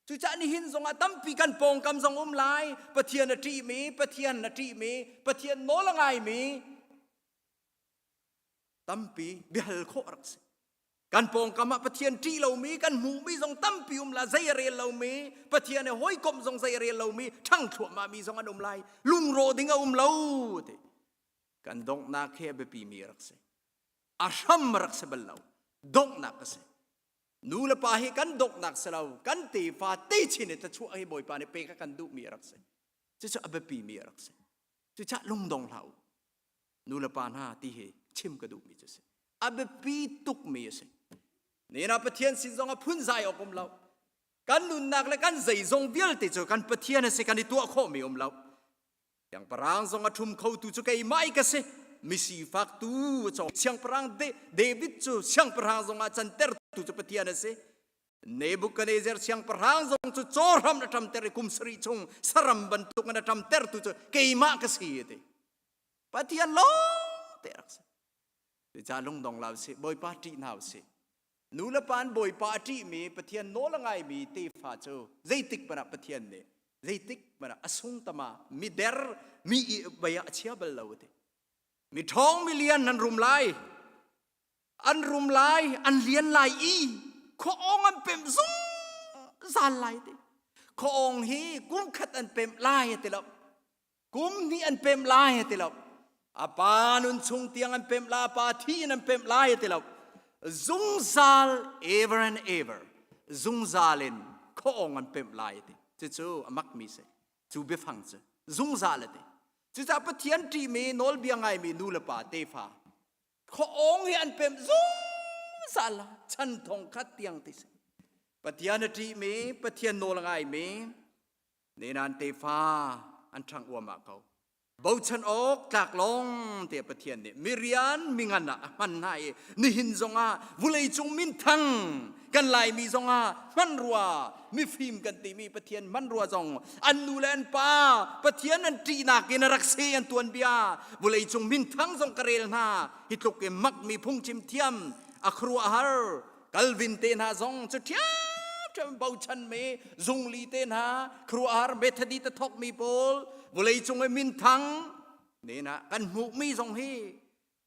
Cucaah nihin zongah tampi kan pawngkam zong um lai. Pathian a ṭihmi, Pathian a ṭihmi, Pathian nawl a ngaimi tampi biahal khawh a rak si. Kan pawngkam ah Pathian ṭih lomi, kan hmuhmi zong tampi um la, zei a rel lomi, Pathian he hawikomh zong zei a rel lomi, ṭhang thluahmah mi zong an um lai. Lungrawh ding a um lo ti. Kan donghnak hi a biapimi a rak si. A hram a rak si bal lo. Donghnak a si. Nu le pa hi kan donghnak si lo, kan tefa te chin in thluachuah hi Bawipa nih pek a kan duhmi a rak si. Cucu a biapimi a rak si. Cucaah lungdong hlah u. Nu le pa hna ti hi chim ka duhmi cu si. A biapi tukmi a si. Nina Pathian sin zong ah phunzai awk um lo. Kan nunnak le kan zeizong vialte cu kan Pathian a si kan i tuah khawhmi um lo. Siangpahrang zong a ṭhum khotu cu keimah i ka si. Misifak tu a cawng. Siangpahrang David cu siangpahrang zong ah cantertu cu Pathian a si. Nebuchadnezzar siangpahrang zong cu caw hram na ṭamter i kum sarih chung saram bantuk na ṭamtertu cu keimah ka si ti. Pathian lawng te rak si. Cucaah lungdong la usih, Bawipa ṭih hna usih. Nu le pa an Bawipa a ṭihmi, Pathian nawl a ngaimi tefa cu zeitik hmanh ah Pathian nih zeitik hmanh ah a sung tama mider mi i bei ah a chia bal lo ti. Mi ṭhawng mi lian nan rum lai. An rum lai, an lian lai i khua awng an pemh zungzal lai ti. Khua awng hi kum khat an pemh lai ti lo. Kum hnih an pemh lai ti lo. A pa nun chung tiang an pemh la, pa thi in an pemh lai ti lo. Zungzal ever and ever zungzal in khua awng an pemh lai ti. Cucu a makmi si. Cu biafang cu zungzal a ti. Cucaah Pathian ṭihmi nawlbia ngaimi nu le pa tefa khuaawng hi an pemh zungzal chan thong khat tiang ti si Pathian a ṭihmi Pathian nawl a ngaimi nenan tefa an ṭhang uam ah ko bochan awk tlak lawng te Pathian nih mirian mingan ah a hman hna i nihin zongah vuleicung minthang kan Laimi zongah hmanrua mifim kan timi Pathian hmanrua zong an nu le an pa Pathian an ṭihnak in a rak si an tuanbia vawleicung minthang zong ka rel hna hi tluk i makmi phungchim thiam a khuaruahhar Calvin te hna zong cu ṭhiamṭhiam bochanmi zungli te hna khuaruahhar Methodist a thawkmi pawl vawleicung i minthang ne na kan hmuhmi zong hi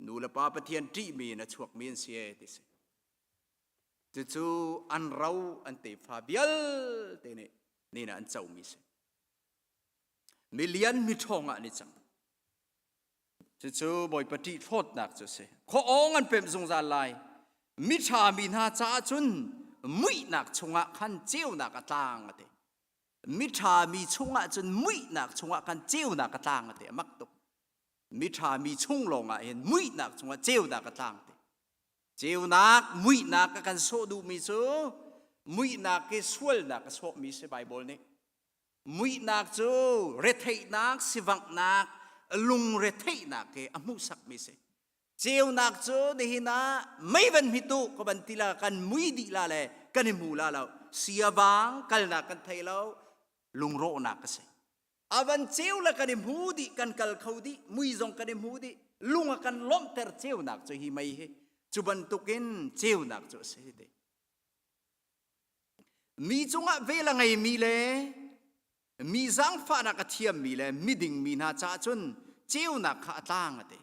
nu le pa Pathian ṭihmi in a chuakmi an si e ti si. Cucu an ro an tefa vialte nih nin ah an comi si. Milian miṭhawng ah an i cang. Cucu Bawipa ṭih hlawtnak cu a si. Khua-awng an pemh zungzal lai. Miṭha mi hna caah cun muihnak chungah khan ceunak a tlang a ti. Miṭha mi chungah cun muihnak chungah khan ceunak a tlang a ti. A mak tuk. Miṭha mi chung lawngah hin muihnak chungah ceunak a tlang ti. Ceunak, muihnak a kan sawh duhmi cu muihnak hi sualnak a sawhmi si Baibal nih. Muihnak cu retheihnak, sivanghnak, lungretheihnak hi a hmuhsakmi si. Ceunak cu nihin ah mei van hmit u ka van ti la kan mui dih la le kan i hmu la lo. Siavang kalnak kan thei lo, lungrawhnak a si. A van ceu le kan i hmu dih, kan kal kho dih, mui zong kan i hmu dih, lung a kan lawmhter ceunak cu hi mei hi. Cu bantukin ceunak cu a si ti. Mi cungah vel a ngeimi le mi zaangfahnak a thiammi le miding mi hna caah cun ceunak kha a tlang a ti.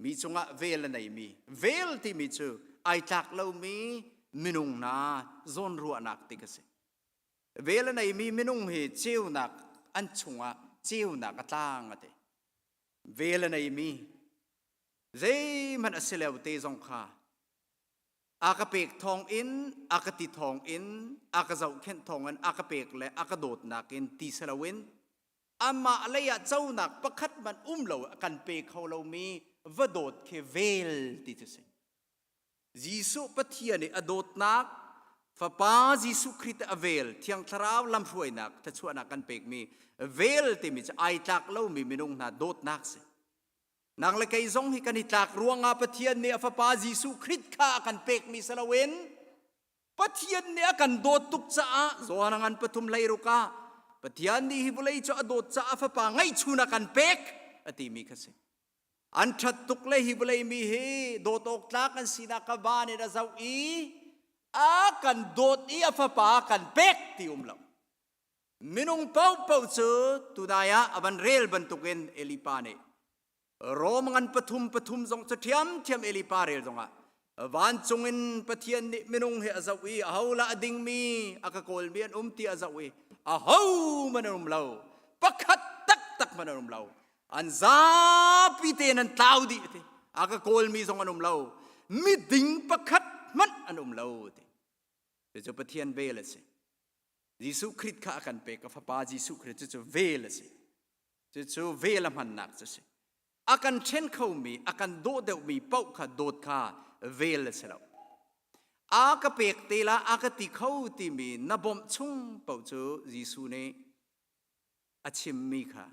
Mi cungah vel a neimi, vel timi cu ai tlak lomi minung hna zawnruahnak ti ka si. Vel a neimi minung hi ceunak an chungah ceunak a tlang a ti. Vel a neimi zeihmanh a si lo te zong kha a ka pek thawng in a ka ti thawng in a ka zohkhenh thawng in a ka pek le a ka dawtnak in ti si loin amah lei ah conak pakhat hmanh um lo a kan pe kho lomi va dawt khi vel ti cu si. Jesuh Pathian i a dawtnak Fapa Jesuh Khrih a vel Thiang Thlarau lamhruainak thluachuahnak kan pekmi vel timi cu ai tlak lomi minung hna dawtnak si. Nang le kei zong hi kan i tlak ruangah Pathian nih a Fapa Jesuh Khrih kha a kan pekmi si loin Pathian nih a kan dawt tuk caah Johan ngan pathum hleiruk ah Pathian nih hi vawlei cu a dawt caah a Fapa ngeihchun a kan pek a timi kha si. An ṭhat tuk le hi vawlei mi hi dawt awk tlak an sinak kha van in a zoh i a kan dawt i a fapa a kan pek ti um lo. Minung paohpaoh cu tunai ah a van rel bantukin Elipa nih Rom ngan pathum pathum zong cu ṭhiamṭhiam Elipa rel zongah vancung in Pathian nih minung hi a zoh i aho lah a dingmi a ka kawlmi an um ti a zoh i ahohmanh an um lo pakhat taktak hmanh an um lo An zapi tein an tlau dih ti. A ka kawlmi zong an um lo. Miding pakhat hmanh an um lo ti. Cucu Pathian vel a si. Jesuh Khrih kha a kan pek. A fapa Jesuh Khrih cucu vel a si. Cucu vel a hmannak cu si. A kan ṭhen khomi, a kan dawh deuhmi paoh kha dawt kha vel a si lo. A ka pek te la, a ka ti kho timi na bawmh chung paoh cu Jesuh nih a chimmi kha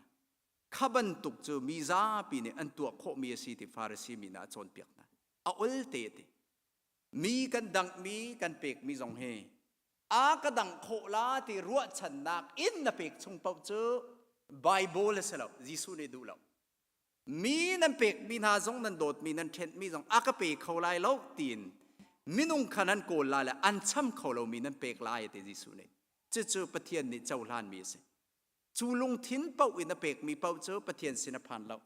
kha bantuk cu mi zapi nih an tuah khawhmi a si ti Farasi mi hna a cawnpiak hna. A ol te a ti. Mi kan danghmi kan pekmi zong hi A ka dang khawh la ti ruahchannak in na pek chung paoh cu Bible a si lo. Jesuh nih duh lo. Mi nan pekmi hna zong nan dawtmi nan ṭhenhmi zong a ka pe kho lai lo tiin minung kha nan kawl lai le an cham kho lomi nan pek lai ti Jesuh nih. Cucu Pathian nih cohlanmi a si. Cu lungthin paoh in a pekmi paoh cu Pathian sin a phan lo.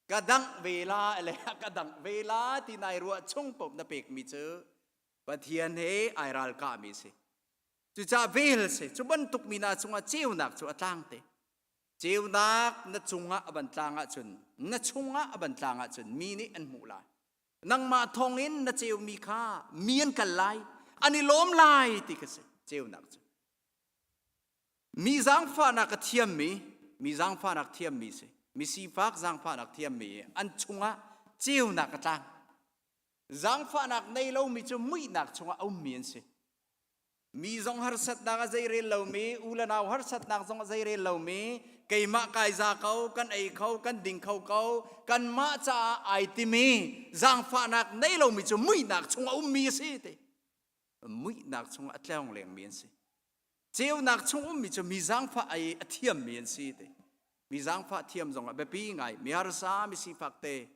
Ka dangh ve la le ka dangh ve la ti nai ruah chung paoh na pekmi cu Pathian he ai ralkahmi a si. Cucaah vel si. Cu bantuk mi hna cungah ceunak cu a tlang te. Ceunak na cungah a van tlang ahcun, na chungah a van tlang ahcun mi nih an hmuh lai. Nangmah thawngin na ceumi kha mi an kal lai, an i lawm lai ti kha si ceunak cu. Mi zaangfahnak a thiammi, mi zaangfahnak thiammi si. Mi sifak zaangfahnak thiammi an chungah ceunak a tlang. Zaangfahnak nei lomi cu muihnak chungah a ummi an si. Mi zong harsatnak a zeirel lomi, u le nau harsatnak zong a zeirel lomi, keimah kai za ko, kan ei kho, kan ding kho ko, kanmah caah ai timi zaangfahnak nei lomi cu muihnak chung a ummi a si ti. Muihnak chung a tleng lengmi an si. Ceunak chung ummi cu mi zaangfah ai a thiammi an si ti. Mi zaangfah thiam zong ah biapi ngai, mi harsa, mi sifak te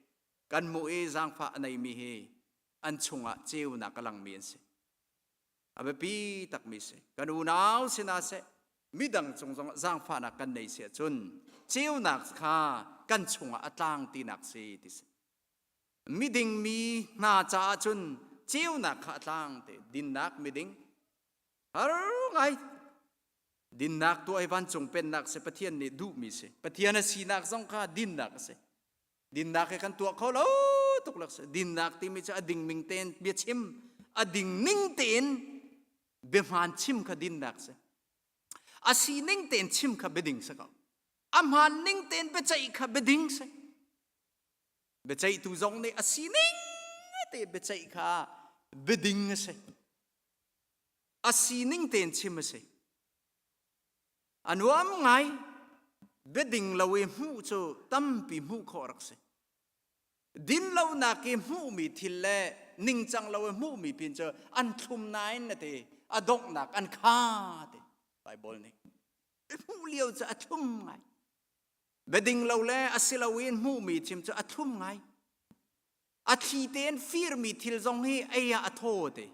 kan hmuh i zaangfah a neimi hi an chungah ceunak a langmi an si. A biapi takmi si. Kan unau sinah seh, midang cung zongah zaangfahnak kan nei si ahcun ceunak kha kan chungah a tlang tinak si ti si. Miding mi hna caah cun ceunak kha a tlang te dinnak miding har ngai dinnak tuah i vancung pennak si Pathian nih duhmi si Pathian a sinak zong kha dinnak a si Dinnak he kan tuah kho lo tuk lak si. Dinnak timi cu a ding ming tein bia chim, a ding ning tein biahmaan chim kha dinnak si. A sining tein chim kha biading si ko. A hmaan ning tein biaceih kha biading si. Biaceihtu zong nih a sining te biaceih kha biading a si. A sining tein chim a si. A nuam ngai. Biading lo i hmuh cu tampi hmuh khawh rak si. Din lonak i hmuhmi thil le ningcang lo i hmuhmi pin cu an thlum nain na ti a donghnak an kha ti Bible nih. Hmuh lio cu a thlum ngai. Biading lo le a si lo in hmuhmi chim cu a thlum ngai. A thli tein firmi thil zong hi ei ah a thaw ti.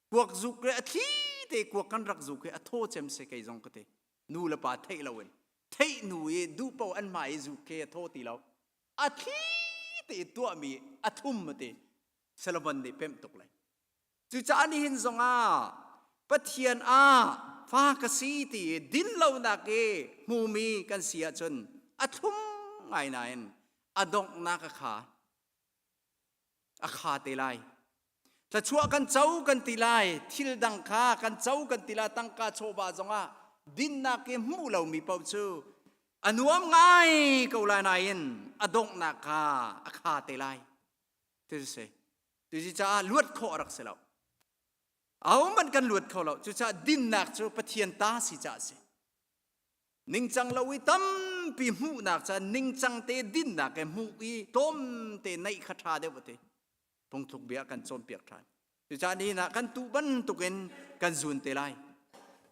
Kuak zuk le a thli te kuak kan rak zuk hi a thaw cem se kei zong ka ti. Nu le pa theih loin theih nu i duh paoh an hmai i zuk khi a thaw ti lo. A thli te i tuahmi a thum a ti. Solomon nih pemh tuk lai. Cucaah nihin zongah Pathian ah fa ka si ti i din lonak i hmumi kan si ahcun a thlum ngai nain a donghnak a kha a kha te lai. Thluachuah kan co kan ti lai, thil dang kha kan co kan ti lai, tangka chawva zongah dinnak i hmuh lomi paoh cu a nuam ngai ko lai nain a donghnak kha a kha te lai. Ti si. Cucaah luat khawh a rak si lo. Ahohmanh kan luat kho lo. Cucaah dinnak cu Pathian ta si caah a si. Ningcang lo i tampi hmuhnak ca ningcang te dinnak he hmuh i tlawmte neih kha ṭha deuh a ti. Phungthluk bia kan cawnpiak ṭhan. Cucaah nihin ah kan tuh bantukin kan zun te lai.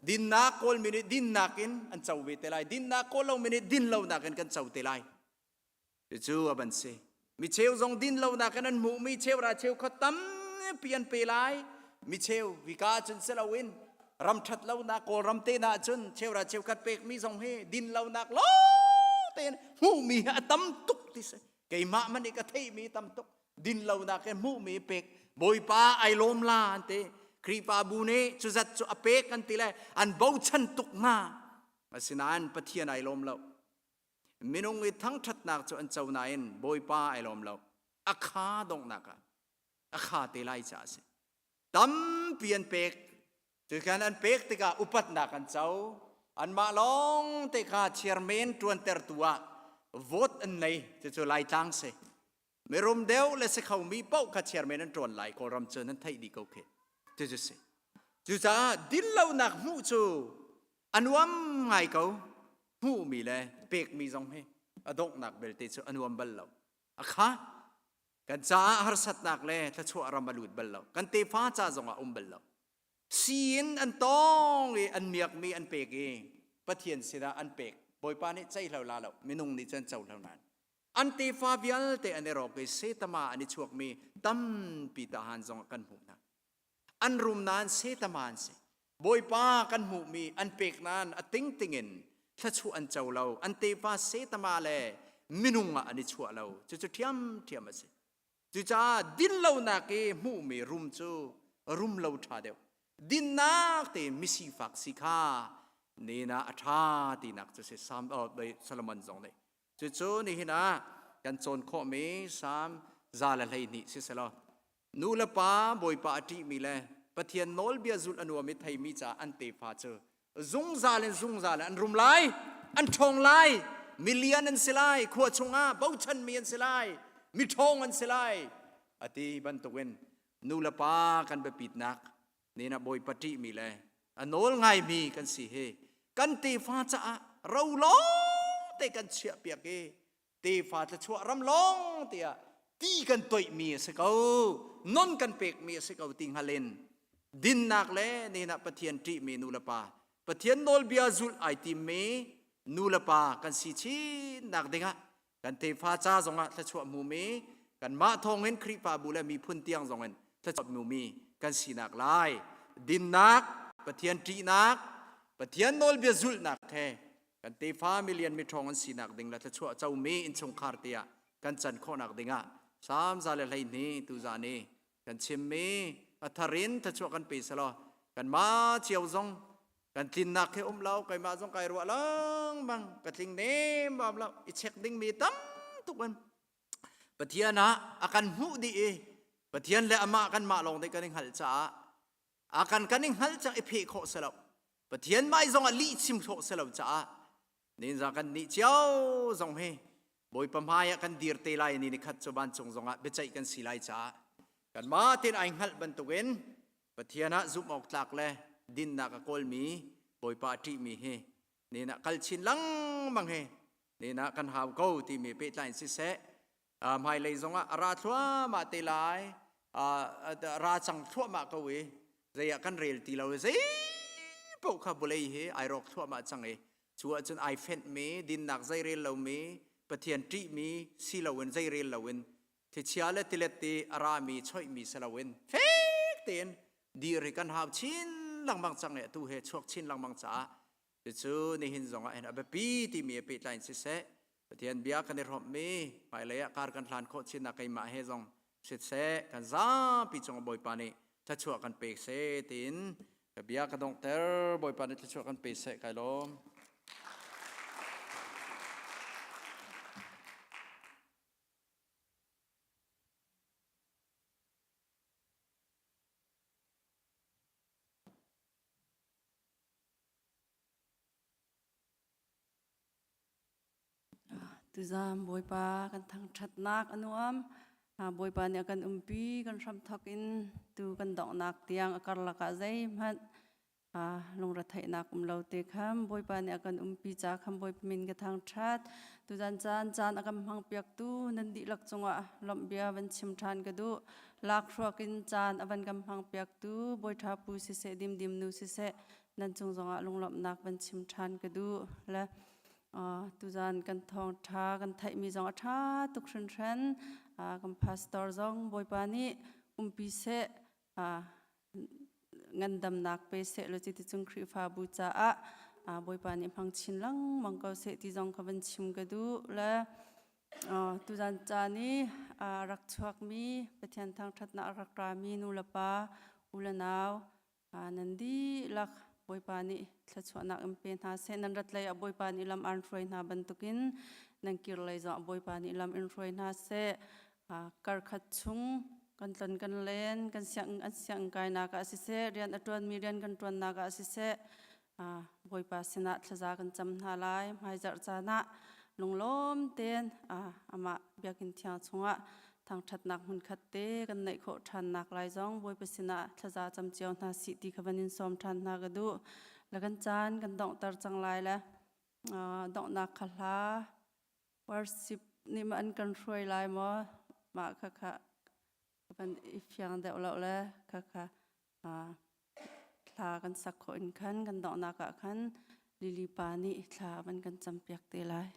Dinnak kawlmi nih dinnak in an co ve te lai. Dinnak kawl lomi nih din lonak in kan co te lai. Cucu a ban si. Mi cheu zong din lonak in an hmuhmi cheura cheu kha tampi an pe lai. Mi cheu hika cun si loin ram ṭhat lonak Kawlram te na cun cheura cheukhat pekmi zong hi din lonak lo tein hmuhmi hi a tam tuk ti si. Keimah man i ka theihmi tam tuk. Din lonak he hmuhmi pek Bawipa ai lawm la an ti. Khrihfabu nih cuzat cu a pek an ti le an bochan tuk hna. Asinain Pathian ai lawm lo. Minung i thangṭhatnak cu an co nain Bawipa ai lawm lo. A kha donghnak ah a kha te lai caah a si. Tampi an pek. Cukan an pek tikah upatnak an co. Anmah lawng te kha chairman ṭuantertu ah vote an nei. Cucu Laitlang si. Mirum deuh le si khomi paoh kha chairman an ṭuan lai Kawlram cu nan theih dih ko khi. Cucu si. Cucaah dinlonak hmuh cu a nuam ngai ko. Hmuhmi le pekmi zong hi a donghnak belte cu a nuam bal lo. A kha kan caah harsatnak le thluachuah ram a lut bal lo. Kan tefa ca zongah um bal lo. Sii in an tawng i an miakmi an pek i Pathian sinah an pek. Bawipa nih ceihlo la lo, minung nih cun cohlo nain. An tefa vialte an i rawk i setama an i chuakmi tampi tahan zong kan hmuh hna. An rum nain setama an si. Bawipa kan hmuhmi an pek nain a tingting in thluachuah an co lo. An tefa setama le minung ah an i chuah lo. Cucu ṭhiamṭhiam a si. Cucaah dinlonak i hmuhmi rum cu rum lo ṭha deuh. Dinnak te misifak si kha nena a ṭha tinak cu si Sam Solomon zong nih. Cucu nihin ah kan cawn khawhmi Salm 112 si selaw nu le pa Bawipa a ṭihmi le Pathian nawlbia zulh a nuam i theimi caah an tefa cu zungzal in zungzal an rum lai an ṭhawng lai milian an si lai khua chungah bochanmi an si lai miṭhawng an si lai a ti bantukin nu le pa kan biapitnak nina bawipa ṭihmi le a nawl ngaimi kan si hi kan tefa caah ro lawng te kan chiah piak i tefa thluachuah ram lawng tiah ti kan toihmi a si ko non kan pekmi a si ko ti hngal in dinnak le nihin ah Pathian ṭihmi nu le pa Pathian nawlbia zulh ai timmi nu le pa kan si chinnak dingah kan tefa ca zongah thluachuah hmumi kanmah thawngin Khrihfabu le miphun tiang zongin thluachuah hmumi kan sinak lai dinnak Pathian ṭihnak Pathian nawlbia zulhnak he kan tefa milian miṭhawng an sinak ding le thluachuah comi innchungkhar tiah kan can khawhnak dingah Salm 112 tuzan i kan chimmi a thar in thluachuah kan pe selaw kanmah cio zong kan tlinnak he um lo keimah zong kai ruah lengmang ka tling nemmam lo i check dingmi tam tuk in Pathian ah a kan hmuh dih i Pathian le amah kanmah lawng nih kan i hngalh caah a kan kan i hngalh cang i pheh khawh si lo Pathian mai zong ah lih chim khawh si lo caah ninza kan nih cio zong hi Bawipa hmai ah kan dir te lai ni ni khat cu vancung zong ah biaceih kan si lai caah kanmah tein ai hngalh bantukin Pathian ah zumh awk tlak le dinnak a kawlmi Bawipa a ṭihmi hi nina kal chin lengmang hi nina kan hau ko timi pehtlai in siseh hmailei zongah a ra thluahmah te lai ra cang thluahmah ko i zei ah kan rel ti lo zei paoh kha vawlei hi ai rawk thluahmah cang i cu ahcun ai fenhmi dinnak zei rel lomi Pathian ṭihmi si loin zei rel loin thlichia le tilet i a rami choihmi si loin fek tein dir hi kan hau chin lengmang cang i atu he chuak chin lengmang caah Cucu nihin zongah hin a biapi timi a pehtlai in siseh, Pathian bia kan i hrawmhmi hmailei ah kar kan hlan khawh chinnak keimah he zong siseh, kan zapi cungah Bawipa nih thluachuah kan pek seh tiin ka bia ka donghter. Bawipa nih thluachuah kan pe seh kai lawm. Tuzaan Bawipa kan thangṭhatnak a nuam. Bawipa nih a kan umpi, kan hramthawk in tu kan donghnak tiang a karlak ah zeihmanh lungretheihnak um lo te kham Bawipa nih a kan umpi ca kham Bawipa min ka thangṭhat. Tuzaan caan caan a kan hmangpiaktu nan dihlak cungah lawmh bia van chim ṭhan ka duh. Lakhruak in caan a van kan hmangpiaktu Bawiṭha Pu siseh, Dimdim nu siseh, nan cung zongah lunglawmhnak van chim ṭhan ka duh le tuzan kan thawngṭha kan theihmi zong a ṭha tuk hringhran kan pastor zong Bawipa nih umpi seh ngandamnak pe seh law cuti cung Khrihfabu caah Bawipa nih hmang chin lengmang ko seh ti zong ka van chim ka duh le tuzan caan i rak chuakmi Pathian thangṭhatnak a rak rami nu le pa u le nau Nan dihlak Bawipa nih thluachuahnak in pe hna seh. Nan rat lei ah Bawipa nih lam aan hruai hna bantukin nan kir lei zong ah Bawipa nih lam in hruai hna seh. Karkhat chung kan tlon kan len, kan sianginn an sianginn kainak ah siseh, rian a ṭuanmi rian kan ṭuannak ah siseh, Bawipa sinah thlaza kan cam hna lai. Hmaizarh caan ah lunglawm tein amah biakinn thiang chungah thangṭhatnak hmunkhat te kan neih khawh ṭhannak lai zong Bawipa sinah thlaza cam cio hna sih ti kha van in sawm ṭhan hna ka duh. Le kan caan kan donghter cang lai le donghnak kha hla worship nih ma an kan hruai lai maw mah kha kha van i fiang deuh lo le kha kha. Hla kan sak khawh in khan kan donghnak ah khan Lily pa nih thla van kan campiak te lai.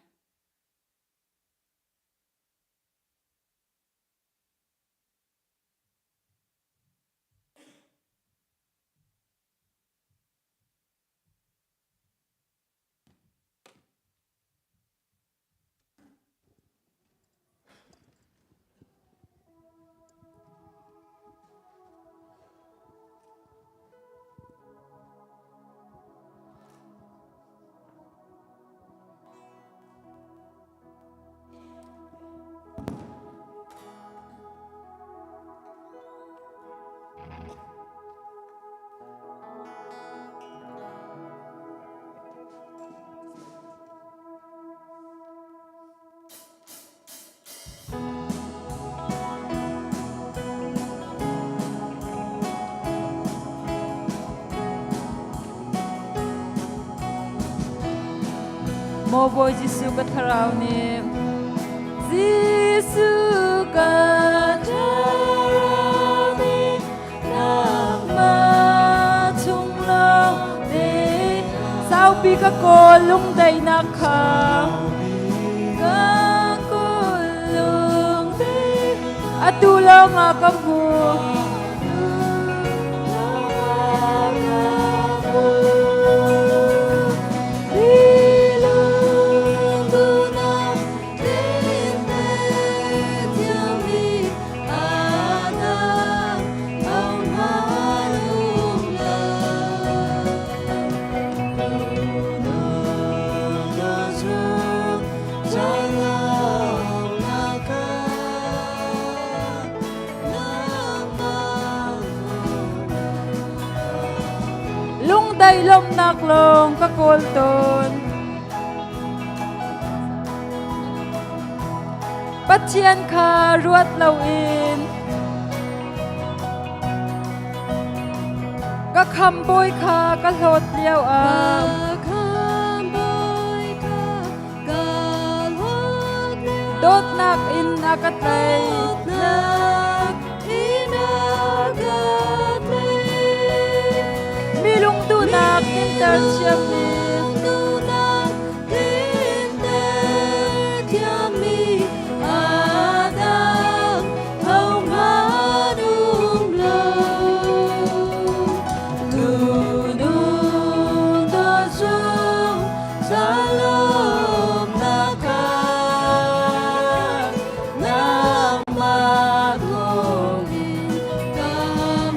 Maw Bawi Jesuh ka thlarau nih Jesuh ka thlarau nih Nangmah chung lawng te saupi ka kawl lungdaihnak kha ka kawl lungdaih atu lawngah ka hmu. Lungdai lawmhnak lawng ka kawl tawn. Pathian kha ruat loin ka khambawi kha ka hlawt lio ah dawtnak in a ka tlaih. Mi lungduhnak tinter thiammi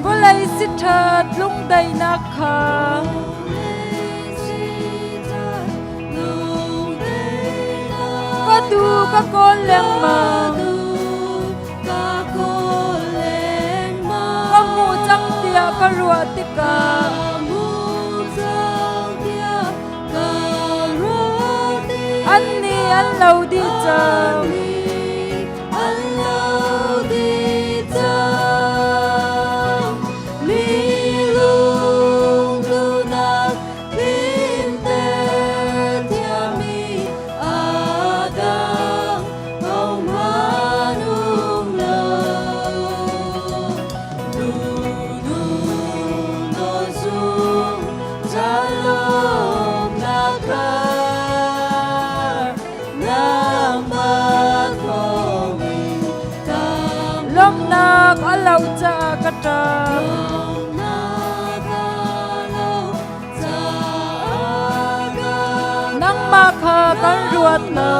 Vawlei siṭhat lungdaihnak kha Ka tu ka kawl lengmang. Ka hmuh cang tiah ka ruah tikah Annih an lo dih cang. Lawmhnak a lo caah ka ṭap. Nangmah kha kan ruat lo.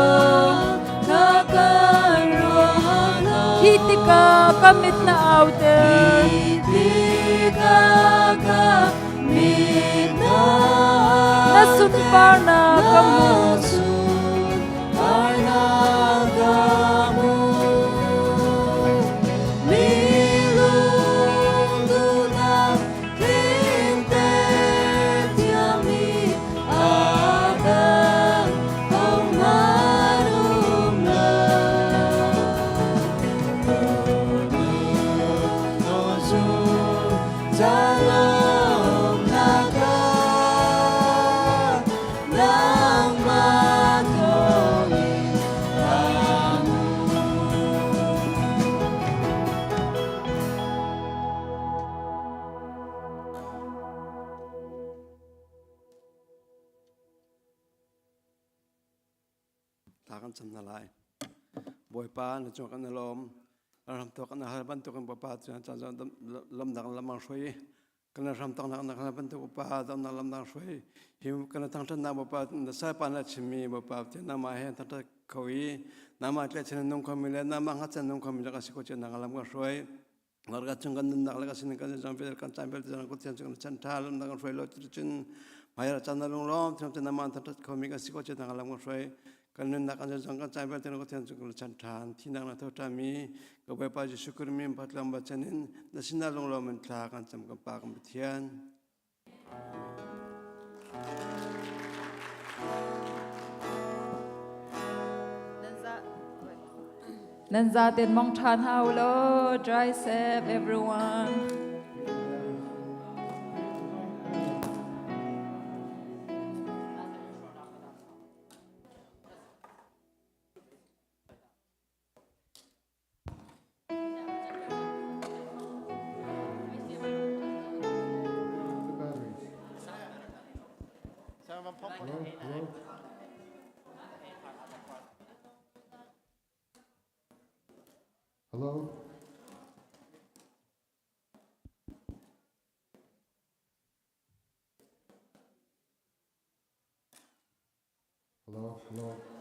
Khi tikah ka mit na auter. Na sunparnak ka hmuh. kan cam hna lai. Bawipa na cung kan i lawm. Kan ram tawk kan hal bantukin Bawipa cu caan zong lamdang lamang hruai kan ram tawknak na kan bantuk Bawipa damnak lamdang hruai hi kan thangṭhatnak Bawipa na salpa na chimmi Bawipa tiah nangmah he thangṭhat kho i nangmah tlaihchan nung khomi le nangmah hngatchan nung khomi le kan si ko cio nak lam kan hruai. Ngarga chung kan nunnak le kan sining kan zong vialte kan caan vialte zong Pathian chung chan tha lam kan hruai lo cun hmai chan na lunglawm thiam chan naman that khomi kan si ko chan lam kan hruai kan nunnak kan zong kan caan vialte Pathian chung chan tha thinak na tho tha mi ka Bawipa Jesuh Christ min patlam bachanin na sinah lunglawm in thla kan cam kan pa kan Pathian. Nan zaten mong ṭhan hau lo. Dry safe everyone. Hello? Hello? Hello?